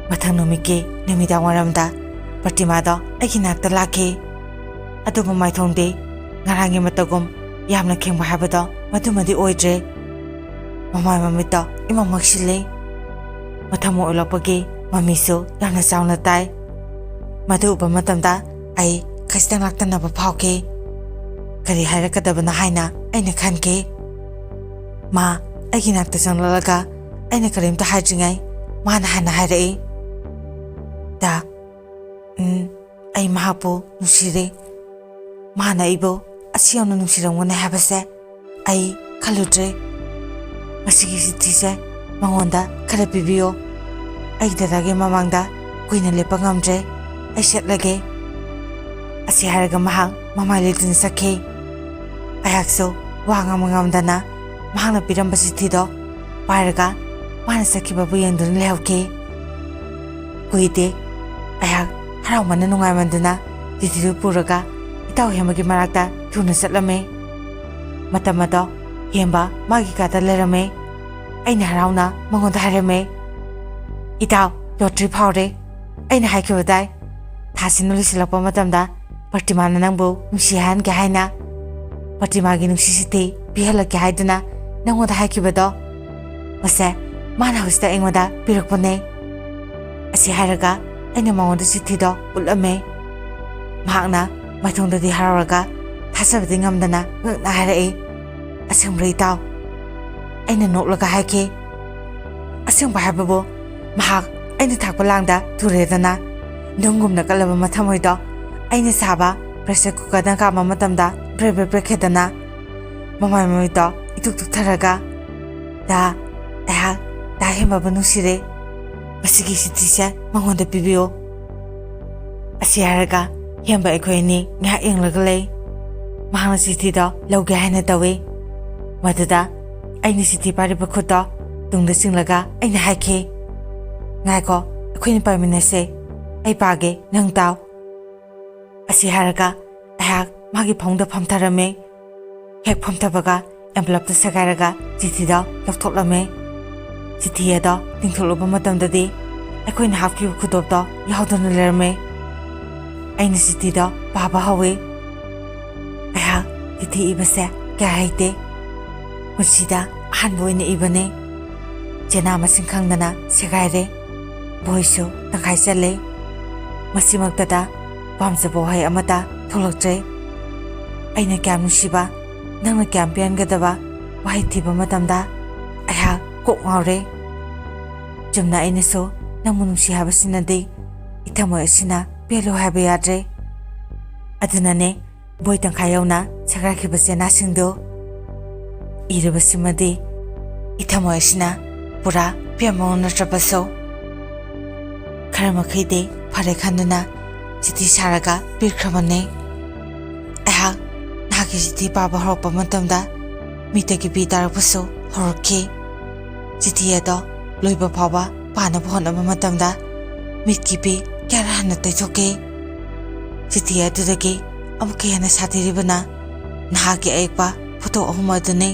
ꯃꯊꯪ ꯅꯨꯃꯤꯠꯀꯤ ꯅꯨꯃꯤꯗꯥꯡ ꯋꯥꯏꯔꯝꯗ ꯄ꯭ꯔꯇꯤꯃꯥꯗꯣ ꯑꯩꯒꯤ ꯅꯥꯛꯇ ꯂꯥꯛꯈꯤ꯫ ꯑꯗꯨꯕꯨ ꯃꯥꯏꯊꯣꯡꯗꯤ ꯉꯔꯥꯡꯒꯤ ꯃꯇꯧꯒꯨꯝ ꯌꯥꯝꯅ ꯈꯦꯡꯕ ꯍꯥꯏꯕꯗꯣ ꯃꯗꯨꯃꯗꯤ ꯑꯣꯏꯗ꯭ꯔꯦ꯫ ꯃꯃꯥꯏ ꯃꯃꯤꯠꯇꯣ ꯏꯃꯝ ꯃꯝꯁꯤꯜꯂꯤ꯫ ꯃꯊꯃꯣꯏ ꯑꯣꯜꯂꯛꯄꯒꯤ ꯃꯃꯤꯁꯨ ꯌꯥꯝꯅ ꯆꯥꯎꯅ ꯇꯥꯏ꯫ ꯃꯗꯨ ꯎꯕ ꯃꯇꯝꯗ ꯑꯩ ꯈꯖꯤꯛꯇꯪ ꯂꯥꯛꯇꯅꯕ ꯐꯥꯎꯈꯤ꯫ ꯀꯔꯤ ꯍꯥꯏꯔꯛꯀꯗꯕꯅꯣ ꯍꯥꯏꯅ ꯑꯩꯅ ꯈꯟꯈꯤ꯫ ꯃꯥ ꯑꯩꯒꯤ ꯅꯥꯛꯇ ꯆꯪꯂꯛꯂꯒ ꯑꯩꯅ ꯀꯔꯤꯝꯇ ꯍꯥꯏꯗ꯭ꯔꯤꯉꯩ ꯃꯥꯅ ꯍꯥꯟꯅ ꯍꯥꯏꯔꯛꯏ, "ꯗꯥ, ꯎꯝ, ꯑꯩ ꯃꯍꯥꯛꯄꯨ ꯅꯨꯡꯁꯤꯔꯦ꯫ ꯃꯥꯅ ꯑꯩꯕꯨ ꯑꯁꯤ ꯌꯥꯝꯅ ꯅꯨꯡꯁꯤꯔꯝꯒꯅꯤ ꯍꯥꯏꯕꯁꯦ ꯑꯩ ꯈꯜꯂꯨꯗ꯭ꯔꯦ꯫ "ꯃꯁꯤꯒꯤ ꯆꯤꯊꯤꯁꯦ ꯃꯉꯣꯟꯗ ꯈꯔ ꯄꯤꯕꯤꯌꯣ꯫ ꯑꯩ ꯗꯗꯥꯒꯤ ꯃꯃꯥꯡꯗ ꯀꯨꯏꯅ ꯂꯦꯞꯄ ꯉꯝꯗ꯭ꯔꯦ꯫ ꯑꯩ ꯆꯠꯂꯒꯦ"꯫ ꯑꯁꯤ ꯍꯥꯏꯔꯒ ꯃꯍꯥꯛ ꯃꯃꯥꯏ ꯂꯩꯇꯨꯅ ꯆꯠꯈꯤ꯫ ꯑꯩꯍꯥꯛꯁꯨ ꯋꯥ ꯉꯥꯡꯕ ꯉꯝꯗꯅ ꯃꯍꯥꯛꯅ ꯄꯤꯔꯝꯕ ꯆꯤꯊꯤꯗꯣ ꯄꯥꯏꯔꯒ ꯃꯥꯅ ꯆꯠꯈꯤꯕꯕꯨ ꯌꯦꯡꯗꯨꯅ ꯂꯩꯍꯧꯈꯤ꯫ ꯀꯨꯏꯗꯦ, ꯑꯩꯍꯥꯛ ꯍꯔꯥꯎꯃꯟꯅ ꯅꯨꯡꯉꯥꯏꯃꯟꯗꯨꯅ ꯆꯤꯊꯤꯗꯨ ꯄꯨꯔꯒ ꯏꯇꯥꯎ ꯍꯦꯝꯕꯒꯤ ꯃꯅꯥꯛꯇ ꯊꯨꯅ ꯆꯠꯂꯝꯃꯤ꯫ ꯃꯇꯝ ꯑꯗꯣ ꯍꯦꯝꯕ ꯃꯥꯒꯤ ꯀꯥꯗ ꯂꯩꯔꯝꯃꯤ꯫ ꯑꯩꯅ ꯍꯔꯥꯎꯅ ꯃꯉꯣꯟꯗ ꯍꯥꯏꯔꯝꯃꯤ, "ꯏꯇꯥꯎ, ꯂꯣꯇ꯭ꯔꯤ ꯐꯥꯎꯔꯦ꯫ ꯑꯩꯅ ꯍꯥꯏꯈꯤꯕꯗꯥꯏ, ꯊꯥꯁꯤꯅ ꯂꯣꯏꯁꯤꯜꯂꯛꯄ ꯃꯇꯝꯗ ꯄ꯭ꯔꯇꯤꯃꯥꯅ ꯅꯪꯕꯨ ꯅꯨꯡꯁꯤ ꯍꯥꯏꯍꯟꯒꯦ ꯍꯥꯏꯅ, ꯄ꯭ꯔꯇꯤꯃꯥꯒꯤ ꯅꯨꯡꯁꯤ ꯆꯤꯊꯤ ꯄꯤꯍꯜꯂꯛꯀꯦ ꯍꯥꯏꯗꯨꯅ ꯅꯪꯉꯣꯟꯗ ꯍꯥꯏꯈꯤꯕꯗꯣ, ꯃꯁꯦ ꯃꯥꯅ ꯍꯧꯖꯤꯛꯇ ꯑꯩꯉꯣꯟꯗ ꯄꯤꯔꯛꯄꯅꯦ"꯫ ꯑꯁꯤ ꯍꯥꯏꯔꯒ ꯑꯩꯅ ꯃꯉꯣꯟꯗ ꯆꯤꯊꯤꯗꯣ ꯎꯠꯂꯝꯃꯦ꯫ ꯃꯍꯥꯛꯅ ꯃꯥꯏꯊꯣꯡꯗꯗꯤ ꯍꯔꯥꯎꯔꯒ ꯊꯥꯖꯕꯗꯤ ꯉꯝꯗꯅ ꯉꯛꯅ ꯍꯥꯏꯔꯛꯏ, "ꯑꯁꯦꯡꯕ꯭ꯔꯥ ꯏꯇꯥꯎ?" ꯑꯩꯅ ꯅꯣꯛꯂꯒ ꯍꯥꯏꯈꯤ, "ꯑꯁꯦꯡꯕ ꯍꯥꯏꯕꯕꯨ, ꯃꯍꯥꯛ ꯑꯩꯅ ꯊꯥꯛꯄ ꯂꯥꯡꯗ ꯊꯨꯔꯦꯗꯅ꯫ ꯅꯨꯡꯒꯨꯝꯅ ꯀꯜꯂꯕ ꯃꯊꯃꯣꯏꯗꯣ ꯑꯩꯅ ꯁꯥꯕ ꯄ꯭ꯔꯦꯁꯔ ꯀꯨꯀꯔꯗ ꯀꯥꯝꯕ ꯃꯇꯝꯗ ꯕ꯭ꯔꯦ ꯕ꯭ꯔꯦ ꯕ꯭ꯔꯦꯛꯈꯦꯗꯅ"꯫ ꯃꯃꯥꯏ ꯃꯃꯤꯠꯇꯣ ꯏꯇꯨꯛ ꯇꯨꯛꯊꯔꯒ, "ꯗꯥ, ꯑꯩꯍꯥꯛ ꯗꯥ ꯍꯦꯝꯕꯕꯨ ꯅꯨꯡꯁꯤꯔꯦ꯫ ꯃꯁꯤꯒꯤ ꯆꯤꯊꯤꯁꯦ ꯃꯉꯣꯟꯗ ꯄꯤꯕꯤꯌꯨ"꯫ ꯑꯁꯤ ꯍꯥꯏꯔꯒ ꯍꯦꯝꯕ ꯑꯩꯈꯣꯏ ꯑꯅꯤ ꯉꯥꯏꯍꯥꯛ ꯌꯦꯡꯂꯒ ꯂꯩ꯫ ꯃꯍꯥꯛꯅ ꯆꯤꯊꯤꯗꯣ ꯂꯧꯒꯦ ꯍꯥꯏꯅ ꯇꯧꯏ꯫ ꯃꯗꯨꯗ ꯑꯩꯅ ꯆꯤꯊꯤ ꯄꯥꯏꯔꯤꯕ ꯈꯨꯠꯇꯣ ꯇꯨꯡꯗ ꯆꯤꯡꯂꯒ ꯑꯩꯅ ꯍꯥꯏꯈꯤ, "ꯉꯥꯏꯈꯣ, ꯑꯩꯈꯣꯏꯅ ꯄꯥꯏꯃꯤꯟꯅꯁꯦ꯫ ꯑꯩ ꯄꯥꯒꯦ, ꯅꯪ ꯇꯥꯎ"꯫ ꯑꯁꯤ ꯍꯥꯏꯔꯒ ꯑꯩꯍꯥꯛ ꯃꯥꯒꯤ ꯐꯃꯨꯡꯗ ꯐꯝꯊꯔꯝꯃꯦ꯫ ꯍꯦꯛ ꯐꯝꯊꯕꯒ envelopeꯇ ꯁꯦꯒꯥꯏꯔꯒ ꯆꯤꯊꯤꯗꯣ ꯂꯧꯊꯣꯛꯂꯝꯃꯦ꯫ ꯆꯤꯊꯤ ꯑꯗꯣ ꯇꯤꯡꯊꯣꯛꯂꯨꯕ ꯃꯇꯝꯗꯗꯤ ꯑꯩꯈꯣꯏꯅ ꯍꯥꯞꯈꯤꯕ ꯈꯨꯗꯣꯞꯇꯣ ꯌꯥꯎꯗꯨꯅ ꯂꯩꯔꯝꯃꯦ꯫ ꯑꯩꯅ ꯆꯤꯊꯤꯗꯣ ꯄꯥꯕ ꯍꯧꯏ꯫ ꯑꯩꯍꯥꯛ ꯆꯤꯊꯤ ꯏꯕꯁꯦ ꯀꯌꯥ ꯍꯩꯇꯦ꯫ ꯄꯨꯟꯁꯤꯗ ꯑꯍꯥꯟꯕ ꯑꯣꯏꯅ ꯏꯕꯅꯦ꯫ ꯆꯦꯅꯥ ꯃꯁꯤꯡ ꯈꯪꯗꯅ ꯁꯦꯒꯥꯏꯔꯦ꯫ ꯕꯣꯏꯁꯨ ꯇꯪꯈꯥꯏ ꯆꯜꯂꯦ꯫ ꯃꯁꯤꯃꯛꯇꯗ ꯄꯥꯝꯖꯕ ꯋꯥꯍꯩ ꯑꯃꯠꯇ ꯊꯣꯛꯂꯛꯇ꯭ꯔꯦ꯫ ꯑꯩꯅ ꯀꯌꯥꯝ ꯅꯨꯡꯁꯤꯕ, ꯅꯪꯅ ꯀꯌꯥꯝ ꯄꯦꯟꯒꯗꯕ ꯋꯥꯍꯩ ꯊꯤꯕ ꯃꯇꯝꯗ ꯑꯩꯍꯥꯛ ꯀꯣꯛ ꯉꯥꯎꯔꯦ꯫ ꯆꯨꯝꯅ ꯑꯩꯅꯁꯨ ꯅꯪꯕꯨ ꯅꯨꯡꯁꯤ ꯍꯥꯏꯕꯁꯤꯅꯗꯤ ꯏꯊꯃꯣꯏ ꯑꯁꯤꯅ ꯄꯦꯜꯂꯨ ꯍꯥꯏꯕ ꯌꯥꯗ꯭ꯔꯦ꯫ ꯑꯗꯨꯅꯅꯦ ꯕꯣꯏ ꯇꯪꯈꯥꯏ ꯌꯧꯅ ꯁꯦꯒꯥꯏꯈꯤꯕ ꯆꯦꯅꯥꯁꯤꯡꯗꯨ꯫ ꯏꯔꯤꯕꯁꯤꯃꯗꯤ ꯏꯊꯃꯣꯏ ꯑꯁꯤꯅ ꯄꯨꯔꯥ ꯄꯦꯟꯕ ꯉꯝꯅꯗ꯭ꯔꯕꯁꯨ, ꯈꯔ ꯃꯈꯩꯗꯤ ꯐꯔꯦ ꯈꯟꯗꯨꯅ ꯆꯤꯊꯤ ꯁꯥꯔꯒ ꯄꯤꯈ꯭ꯔꯕꯅꯤ꯫ ꯑꯩꯍꯥꯛ ꯅꯍꯥꯛꯀꯤ ꯆꯤꯊꯤ ꯄꯥꯕ ꯍꯧꯔꯛꯄ ꯃꯇꯝꯗ ꯃꯤꯠꯇꯒꯤ ꯄꯤ ꯇꯥꯔꯛꯄꯁꯨ ꯍꯧꯔꯛꯈꯤ꯫ ꯆꯤꯊꯤ ꯑꯗꯣ ꯂꯣꯏꯕ ꯐꯥꯎꯕ ꯄꯥꯅꯕ ꯍꯣꯠꯅꯕ ꯃꯇꯝꯗ ꯃꯤꯠꯀꯤ ꯄꯤ ꯀꯌꯥꯔꯛ ꯍꯟꯅ ꯇꯩꯊꯣꯛꯈꯤ꯫ ꯆꯤꯊꯤ ꯑꯗꯨꯗꯒꯤ ꯑꯃꯨꯛꯀ ꯍꯦꯟꯅ ꯁꯥꯊꯤꯔꯤꯕꯅ ꯅꯍꯥꯛꯀꯤ ꯑꯌꯦꯛꯄ ꯐꯣꯇꯣ ꯑꯍꯨꯝ ꯑꯗꯨꯅꯤ꯫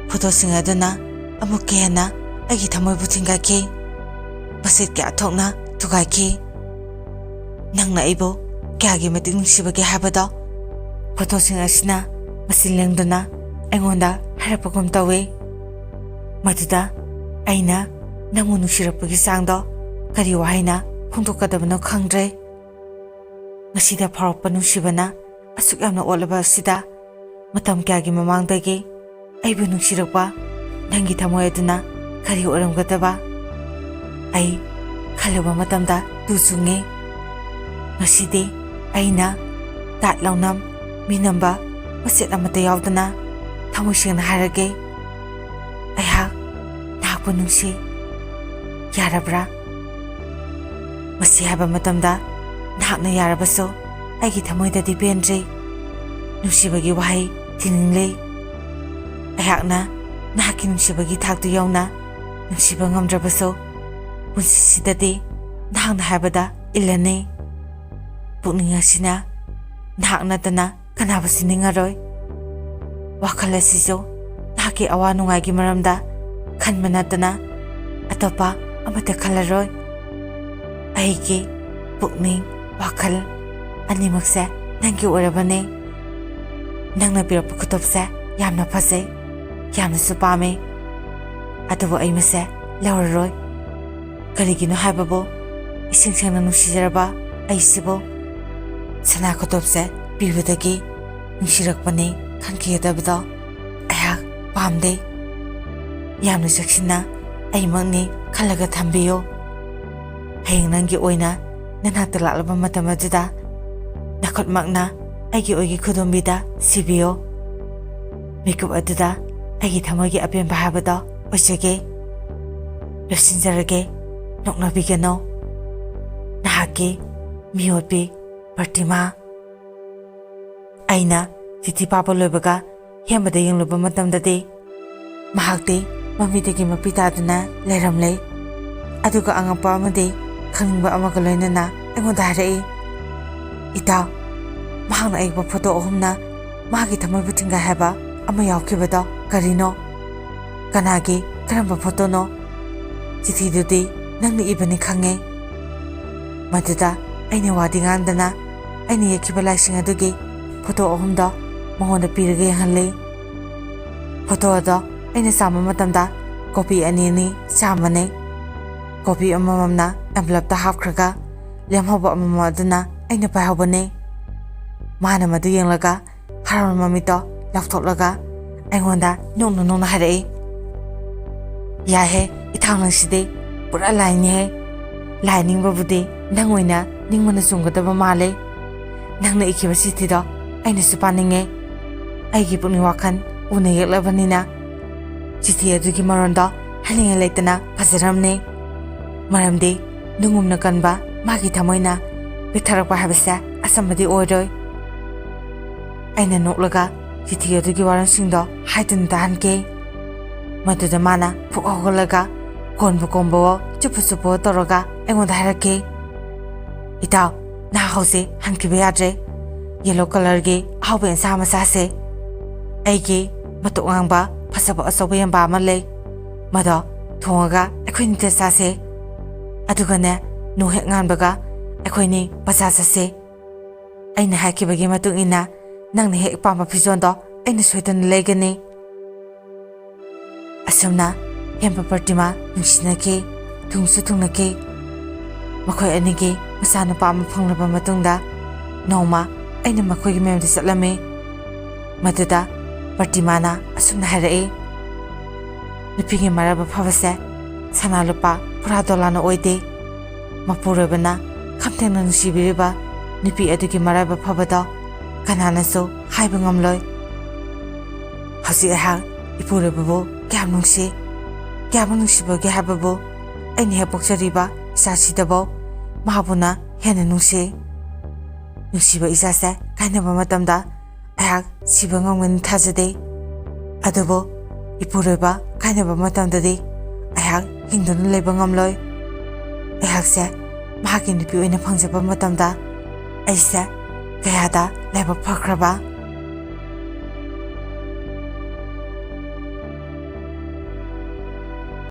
ꯐꯣꯇꯣꯁꯤꯡ ꯑꯗꯨꯅ ꯑꯃꯨꯛꯀ ꯍꯦꯟꯅ ꯑꯩꯒꯤ ꯊꯃꯣꯏꯕꯨ ꯊꯤꯡꯒꯥꯏꯈꯤ꯫ ꯃꯁꯤꯠ ꯀꯌꯥ ꯊꯣꯛꯅ ꯊꯨꯒꯥꯏꯈꯤ꯫ ꯅꯪꯅ ꯑꯩꯕꯨ ꯀꯌꯥꯒꯤ ꯃꯇꯤꯛ ꯅꯨꯡꯁꯤꯕꯒꯦ ꯍꯥꯏꯕꯗꯣ ꯐꯣꯇꯣꯁꯤꯡ ꯑꯁꯤꯅ ꯃꯁꯤꯡ ꯂꯦꯡꯗꯨꯅ ꯑꯩꯉꯣꯟꯗ ꯍꯥꯏꯔꯛꯄꯒꯨꯝ ꯇꯧꯏ꯫ ꯃꯗꯨꯗ ꯑꯩꯅ ꯅꯪꯕꯨ ꯅꯨꯡꯁꯤꯔꯛꯄꯒꯤ ꯆꯥꯡꯗꯣ ꯀꯔꯤ ꯋꯥꯍꯩꯅ ꯐꯣꯡꯗꯣꯛꯀꯗꯕꯅꯣ ꯈꯪꯗ꯭ꯔꯦ꯫ ꯉꯁꯤꯗ ꯐꯥꯎꯔꯛꯄ ꯅꯨꯡꯁꯤꯕꯅ ꯑꯁꯨꯛ ꯌꯥꯝꯅ ꯑꯣꯠꯂꯕ ꯑꯁꯤꯗ, ꯃꯇꯝ ꯀꯌꯥꯒꯤ ꯃꯃꯥꯡꯗꯒꯤ ꯑꯩꯕꯨ ꯅꯨꯡꯁꯤꯔꯛꯄ ꯅꯪꯒꯤ ꯊꯃꯣꯏ ꯑꯗꯨꯅ ꯀꯔꯤ ꯑꯣꯏꯔꯝꯒꯗꯕ? ꯑꯩ ꯈꯜꯂꯨꯕ ꯃꯇꯝꯗ ꯇꯨ ꯆꯨꯡꯉꯤ꯫ ꯉꯁꯤꯗꯤ ꯑꯩꯅ ꯇꯥꯠ ꯂꯧꯅꯝ ꯃꯤꯅꯝꯕ ꯃꯆꯦꯠ ꯑꯃꯠꯇ ꯌꯥꯎꯗꯅ ꯊꯃꯣꯏ ꯁꯦꯡꯅ ꯍꯥꯏꯔꯒꯦ, ꯑꯩꯍꯥꯛ ꯅꯍꯥꯛꯄꯨ ꯅꯨꯡꯁꯤ꯫ ꯌꯥꯔꯕ꯭ꯔꯥ? ꯃꯁꯤ ꯍꯥꯏꯕ ꯃꯇꯝꯗ ꯅꯍꯥꯛꯅ ꯌꯥꯔꯕꯁꯨ ꯑꯩꯒꯤ ꯊꯃꯣꯏꯗꯗꯤ ꯄꯦꯟꯗ꯭ꯔꯤ꯫ ꯅꯨꯡꯁꯤꯕꯒꯤ ꯋꯥꯍꯩ ꯊꯤꯅꯤꯡꯂꯤ꯫ ꯑꯩꯍꯥꯛꯅ ꯅꯍꯥꯛꯀꯤ ꯅꯨꯡꯁꯤꯕꯒꯤ ꯊꯥꯛꯇꯨ ꯌꯧꯅ ꯅꯨꯡꯁꯤꯕ ꯉꯝꯗ꯭ꯔꯕꯁꯨ, ꯄꯨꯟꯁꯤꯁꯤꯗꯗꯤ ꯅꯍꯥꯛꯅ ꯍꯥꯏꯕꯗ ꯏꯜꯂꯅꯤ꯫ ꯄꯨꯛꯅꯤꯡ ꯑꯁꯤꯅ ꯅꯍꯥꯛ ꯅꯠꯇꯅ ꯀꯅꯥꯕꯨꯁꯨ ꯅꯤꯡꯉꯔꯣꯏ꯫ ꯋꯥꯈꯜ ꯑꯁꯤꯁꯨ ꯅꯍꯥꯛꯀꯤ ꯑꯋꯥ ꯅꯨꯡꯉꯥꯏꯒꯤ ꯃꯔꯝꯗ ꯈꯟꯕ ꯅꯠꯇꯅ ꯑꯇꯣꯞꯄ ꯑꯃꯠꯇ ꯈꯜꯂꯔꯣꯏ꯫ ꯑꯩꯒꯤ ꯄꯨꯛꯅꯤꯡ, ꯋꯥꯈꯜ ꯑꯅꯤꯃꯛꯁꯦ ꯅꯪꯒꯤ ꯑꯣꯏꯔꯕꯅꯤ꯫ ꯅꯪꯅ ꯄꯤꯔꯛꯄ ꯈꯨꯗꯣꯞꯁꯦ ꯌꯥꯝꯅ ꯐꯖꯩ, ꯌꯥꯝꯅꯁꯨ ꯄꯥꯝꯃꯤ꯫ ꯑꯗꯨꯕꯨ ꯑꯩ ꯃꯁꯦ ꯂꯧꯔꯔꯣꯏ꯫ ꯀꯔꯤꯒꯤꯅꯣ ꯍꯥꯏꯕꯕꯨ, ꯏꯁꯦꯡ ꯁꯦꯡꯅ ꯅꯨꯡꯁꯤꯖꯔꯕ ꯑꯩꯁꯤꯕꯨ ꯁꯅꯥ ꯈꯨꯗꯣꯞꯁꯦ ꯄꯤꯕꯗꯒꯤ ꯅꯨꯡꯁꯤꯔꯛꯄꯅꯤ ꯈꯟꯈꯤꯒꯗꯕꯗꯣ ꯑꯩꯍꯥꯛ ꯄꯥꯝꯗꯦ꯫ ꯌꯥꯝꯅ ꯆꯦꯛꯁꯤꯟꯅ ꯑꯩꯃꯛꯅꯤ ꯈꯜꯂꯒ ꯊꯝꯕꯤꯌꯨ꯫ ꯍꯌꯦꯡ ꯅꯪꯒꯤ ꯑꯣꯏꯅ ꯅꯅꯥꯛꯇ ꯂꯥꯛꯂꯕ ꯃꯇꯝ ꯑꯗꯨꯗ ꯅꯈꯨꯠꯃꯛꯅ ꯑꯩꯒꯤ ꯑꯣꯏꯒꯤ ꯈꯨꯗꯣꯝꯕꯤꯗ ꯁꯤꯕꯤꯌꯨ꯫ ꯃꯤꯀꯨꯞ ꯑꯗꯨꯗ ꯑꯩꯒꯤ ꯊꯃꯣꯏꯒꯤ ꯑꯄꯦꯟꯕ ꯍꯥꯏꯕꯗꯣ ꯑꯣꯏꯖꯒꯦ꯫ ꯂꯣꯏꯁꯤꯟꯖꯔꯒꯦ, ꯅꯣꯛꯅꯕꯤꯒꯅꯨ꯫ ꯅꯍꯥꯛꯀꯤ ꯃꯤꯑꯣꯠꯄꯤ, ꯄ꯭ꯔꯇꯤꯃꯥ꯫ ꯑꯩꯅ ꯆꯤꯊꯤ ꯄꯥꯕ ꯂꯣꯏꯕꯒ ꯍꯦꯝꯕꯗ ꯌꯦꯡꯂꯨꯕ ꯃꯇꯝꯗꯗꯤ, ꯃꯍꯥꯛꯇꯤ ꯃꯃꯤꯗꯒꯤ ꯃꯄꯤ ꯇꯥꯗꯨꯅ ꯂꯩꯔꯝꯂꯦ꯫ ꯑꯗꯨꯒ ꯑꯉꯛꯄ ꯑꯃꯗꯤ ꯈꯪꯅꯤꯡꯕ ꯑꯃꯒ ꯂꯣꯏꯅꯅ ꯑꯩꯉꯣꯟꯗ ꯍꯥꯏꯔꯛꯏ, "ꯏꯇꯥꯎ, ꯃꯍꯥꯛꯅ ꯑꯌꯦꯛꯄ ꯐꯣꯇꯣ ꯑꯍꯨꯝꯅ ꯃꯍꯥꯛꯀꯤ ꯊꯃꯣꯏꯕꯨ ꯊꯤꯡꯒꯥꯏ ꯍꯥꯏꯕ ꯑꯃ ꯌꯥꯎꯈꯤꯕꯗꯣ ꯀꯔꯤꯅꯣ? ꯀꯅꯥꯒꯤ, ꯀꯔꯝꯕ ꯐꯣꯇꯣꯅꯣ? ꯆꯤꯊꯤꯗꯨꯗꯤ ꯅꯪꯅ ꯏꯕꯅꯤ ꯈꯪꯉꯦ꯫" ꯃꯗꯨꯗ ꯑꯩꯅ ꯋꯥꯗꯤ ꯉꯥꯡꯗꯅ ꯑꯩꯅ ꯌꯦꯛꯈꯤꯕ ꯂꯥꯏꯁꯤꯡ ꯑꯗꯨꯒꯤ ꯐꯣꯇꯣ ꯑꯍꯨꯝꯗꯣ ꯃꯉꯣꯟꯗ ꯄꯤꯔꯒ ꯌꯦꯡꯍꯜꯂꯤ꯫ ꯐꯣꯇꯣ ꯑꯗꯣ ꯑꯩꯅ ꯆꯥꯝꯕ ꯃꯇꯝꯗ ꯀꯣꯄꯤ ꯑꯅꯤ ꯑꯅꯤ ꯆꯥꯝꯕꯅꯦ꯫ ꯀꯣꯄꯤ ꯑꯃꯃꯝꯅ ꯑꯦꯟꯚꯦꯂꯞꯇ ꯍꯥꯞꯈ꯭ꯔꯒ ꯂꯦꯝꯍꯧꯕ ꯑꯃꯃꯝ ꯑꯗꯨꯅ ꯑꯩꯅ ꯄꯥꯏꯍꯧꯕꯅꯦ꯫ ꯃꯥꯅ ꯃꯗꯨ ꯌꯦꯡꯂꯒ ꯍꯔꯥꯎꯅ ꯃꯃꯤꯠꯇꯣ ꯂꯥꯎꯊꯣꯛꯂꯒ ꯑꯩꯉꯣꯟꯗ ꯅꯣꯛꯅ ꯅꯣꯛꯅ ꯍꯥꯏꯔꯛꯏ, "ꯌꯥꯏꯍꯦ, ꯏꯊꯥꯎ ꯅꯪꯁꯤꯗꯤ ꯄꯨꯔꯥ ꯂꯥꯏꯅꯤꯍꯦ꯫ ꯂꯥꯏ ꯅꯤꯡꯕꯕꯨꯗꯤ ꯅꯪ ꯑꯣꯏꯅ ꯅꯤꯡꯕꯅ ꯆꯨꯝꯒꯗꯕ ꯃꯥꯜꯂꯦ꯫ ꯅꯪꯅ ꯏꯈꯤꯕ ꯆꯤꯊꯤꯗꯣ ꯑꯩꯅꯁꯨ ꯄꯥꯅꯤꯡꯉꯦ꯫ ꯑꯩꯒꯤ ꯄꯨꯛꯅꯤꯡ ꯋꯥꯈꯜ ꯎꯅ ꯌꯦꯛꯂꯕꯅꯤꯅ ꯆꯤꯊꯤ ꯑꯗꯨꯒꯤ ꯃꯔꯣꯟꯗꯣ ꯍꯥꯏꯅꯤꯡꯉꯥꯏ ꯂꯩꯇꯅ ꯐꯖꯔꯝꯅꯦ꯫ ꯃꯔꯝꯗꯤ ꯅꯨꯡꯒꯨꯝꯅ ꯀꯟꯕ ꯃꯥꯒꯤ ꯊꯃꯣꯏꯅ ꯄꯤꯛꯊꯔꯛꯄ ꯍꯥꯏꯕꯁꯦ ꯑꯆꯝꯕꯗꯤ ꯑꯣꯏꯔꯣꯏ꯫" ꯑꯩꯅ ꯅꯣꯛꯂꯒ ꯆꯤꯊꯤ ꯑꯗꯨꯒꯤ ꯋꯥꯔꯣꯜꯁꯤꯡꯗꯣ ꯍꯥꯏꯗꯨꯅ ꯇꯥꯍꯟꯈꯤ꯫ ꯃꯗꯨꯗ ꯃꯥꯅ ꯐꯨꯛ ꯍꯧꯒꯠꯂꯒ ꯀꯣꯟꯕꯨ ꯀꯣꯟꯕꯋꯣ ꯆꯨꯞꯄꯨ ꯆꯨꯞꯄꯨꯋꯣ ꯇꯧꯔꯒ ꯑꯩꯉꯣꯟꯗ ꯍꯥꯏꯔꯛꯈꯤ, "ꯏꯇꯥꯎ, ꯅꯍꯥ ꯍꯧꯖꯤꯛ ꯍꯟꯈꯤꯕ ꯌꯥꯗ꯭ꯔꯦ꯫ ꯌꯦꯂꯣ ꯀꯂꯔꯒꯤ ꯑꯍꯥꯎꯕ ꯑꯦꯟꯁꯥꯡ ꯑꯃ ꯆꯥꯁꯦ꯫ ꯑꯩꯒꯤ ꯃꯇꯣꯛ ꯉꯥꯡꯕ ꯐꯖꯕ ꯑꯆꯧꯕ ꯌꯦꯟꯕꯥ ꯑꯃ ꯂꯩ꯫ ꯃꯗꯣ ꯊꯣꯡꯉꯒ ꯑꯩꯈꯣꯏꯅꯤꯗ ꯆꯥꯁꯦ꯫ ꯑꯗꯨꯒꯅꯦ, ꯅꯣꯡ ꯍꯦꯛ ꯉꯥꯟꯕꯒ ꯑꯩꯈꯣꯏꯅꯤ ꯕꯖꯥꯔ ꯆꯠꯁꯦ꯫ ꯑꯩꯅ ꯍꯥꯏꯈꯤꯕꯒꯤ ꯃꯇꯨꯡ ꯏꯟꯅ ꯅꯪꯅ ꯍꯦꯛ ꯄꯥꯝꯕ ꯐꯤꯖꯣꯜꯗꯣ ꯑꯩꯅ ꯁꯣꯏꯗꯅ ꯂꯩꯒꯅꯤ꯫" ꯑꯁꯨꯝꯅ ꯍꯦꯝꯕ ꯄ꯭ꯔꯇꯤꯃꯥ ꯅꯨꯡꯁꯤꯅꯈꯤ, ꯊꯨꯡꯁꯨ ꯊꯨꯡꯅꯈꯤ꯫ ꯃꯈꯣꯏ ꯑꯅꯤꯒꯤ ꯃꯆꯥꯅꯨꯄꯥ ꯑꯃ ꯐꯪꯂꯕ ꯃꯇꯨꯡꯗ ꯅꯣꯡꯃ ꯑꯩꯅ ꯃꯈꯣꯏꯒꯤ ꯃꯌꯨꯝꯗ ꯆꯠꯂꯝꯃꯤ꯫ ꯃꯗꯨꯗ ꯄ꯭ꯔꯇꯤꯃꯥꯅ ꯑꯁꯨꯝꯅ ꯍꯥꯏꯔꯛꯏ, "ꯅꯨꯄꯤꯒꯤ ꯃꯔꯥꯏꯕꯛ ꯐꯕꯁꯦ ꯁꯅꯥ ꯂꯨꯄꯥ ꯄꯨꯔꯥ ꯗꯣꯂꯥꯅ ꯑꯣꯏꯗꯦ꯫ ꯃꯄꯨꯔꯣꯏꯕꯅ ꯈꯝꯊꯦꯡꯅ ꯅꯨꯡꯁꯤꯕꯤꯔꯤꯕ ꯅꯨꯄꯤ ꯑꯗꯨꯒꯤ ꯃꯔꯥꯏꯕꯛ ꯐꯕꯗꯣ ꯀꯅꯥꯅꯁꯨ ꯍꯥꯏꯕ ꯉꯝꯂꯣꯏ꯫" ꯍꯧꯖꯤꯛ ꯑꯩꯍꯥꯛ ꯏꯄꯨꯔꯣꯏꯕꯕꯨ ꯀꯌꯥꯝ ꯅꯨꯡꯁꯤ, ꯀꯌꯥꯃꯨꯛ ꯅꯨꯡꯁꯤꯕꯒꯦ ꯍꯥꯏꯕꯕꯨ ꯑꯩꯅ ꯍꯦꯛ ꯄꯣꯛꯆꯔꯤꯕ ꯏꯆꯥꯁꯤꯗꯐꯥꯎ ꯃꯍꯥꯛꯄꯨꯅ ꯍꯦꯟꯅ ꯅꯨꯡꯁꯤ꯫ ꯅꯨꯡꯁꯤꯕ ꯏꯆꯥꯁꯦ ꯀꯥꯏꯅꯕ ꯃꯇꯝꯗ ꯑꯩꯍꯥꯛ ꯁꯤꯕ ꯉꯝꯒꯅꯤ ꯊꯥꯖꯗꯦ꯫ ꯑꯗꯨꯕꯨ ꯏꯄꯨꯔꯣꯏꯕ ꯀꯥꯏꯅꯕ ꯃꯇꯝꯗꯗꯤ ꯑꯩꯍꯥꯛ ꯍꯤꯡꯗꯨꯅ ꯂꯩꯕ ꯉꯝꯂꯣꯏ꯫ ꯑꯩꯍꯥꯛꯁꯦ ꯃꯍꯥꯛꯀꯤ ꯅꯨꯄꯤ ꯑꯣꯏꯅ ꯐꯪꯖꯕ ꯃꯇꯝꯗ ꯑꯩꯁꯦ ꯀꯌꯥꯗ ꯂꯥꯏꯕꯛ ꯐꯈ꯭ꯔꯕ꯫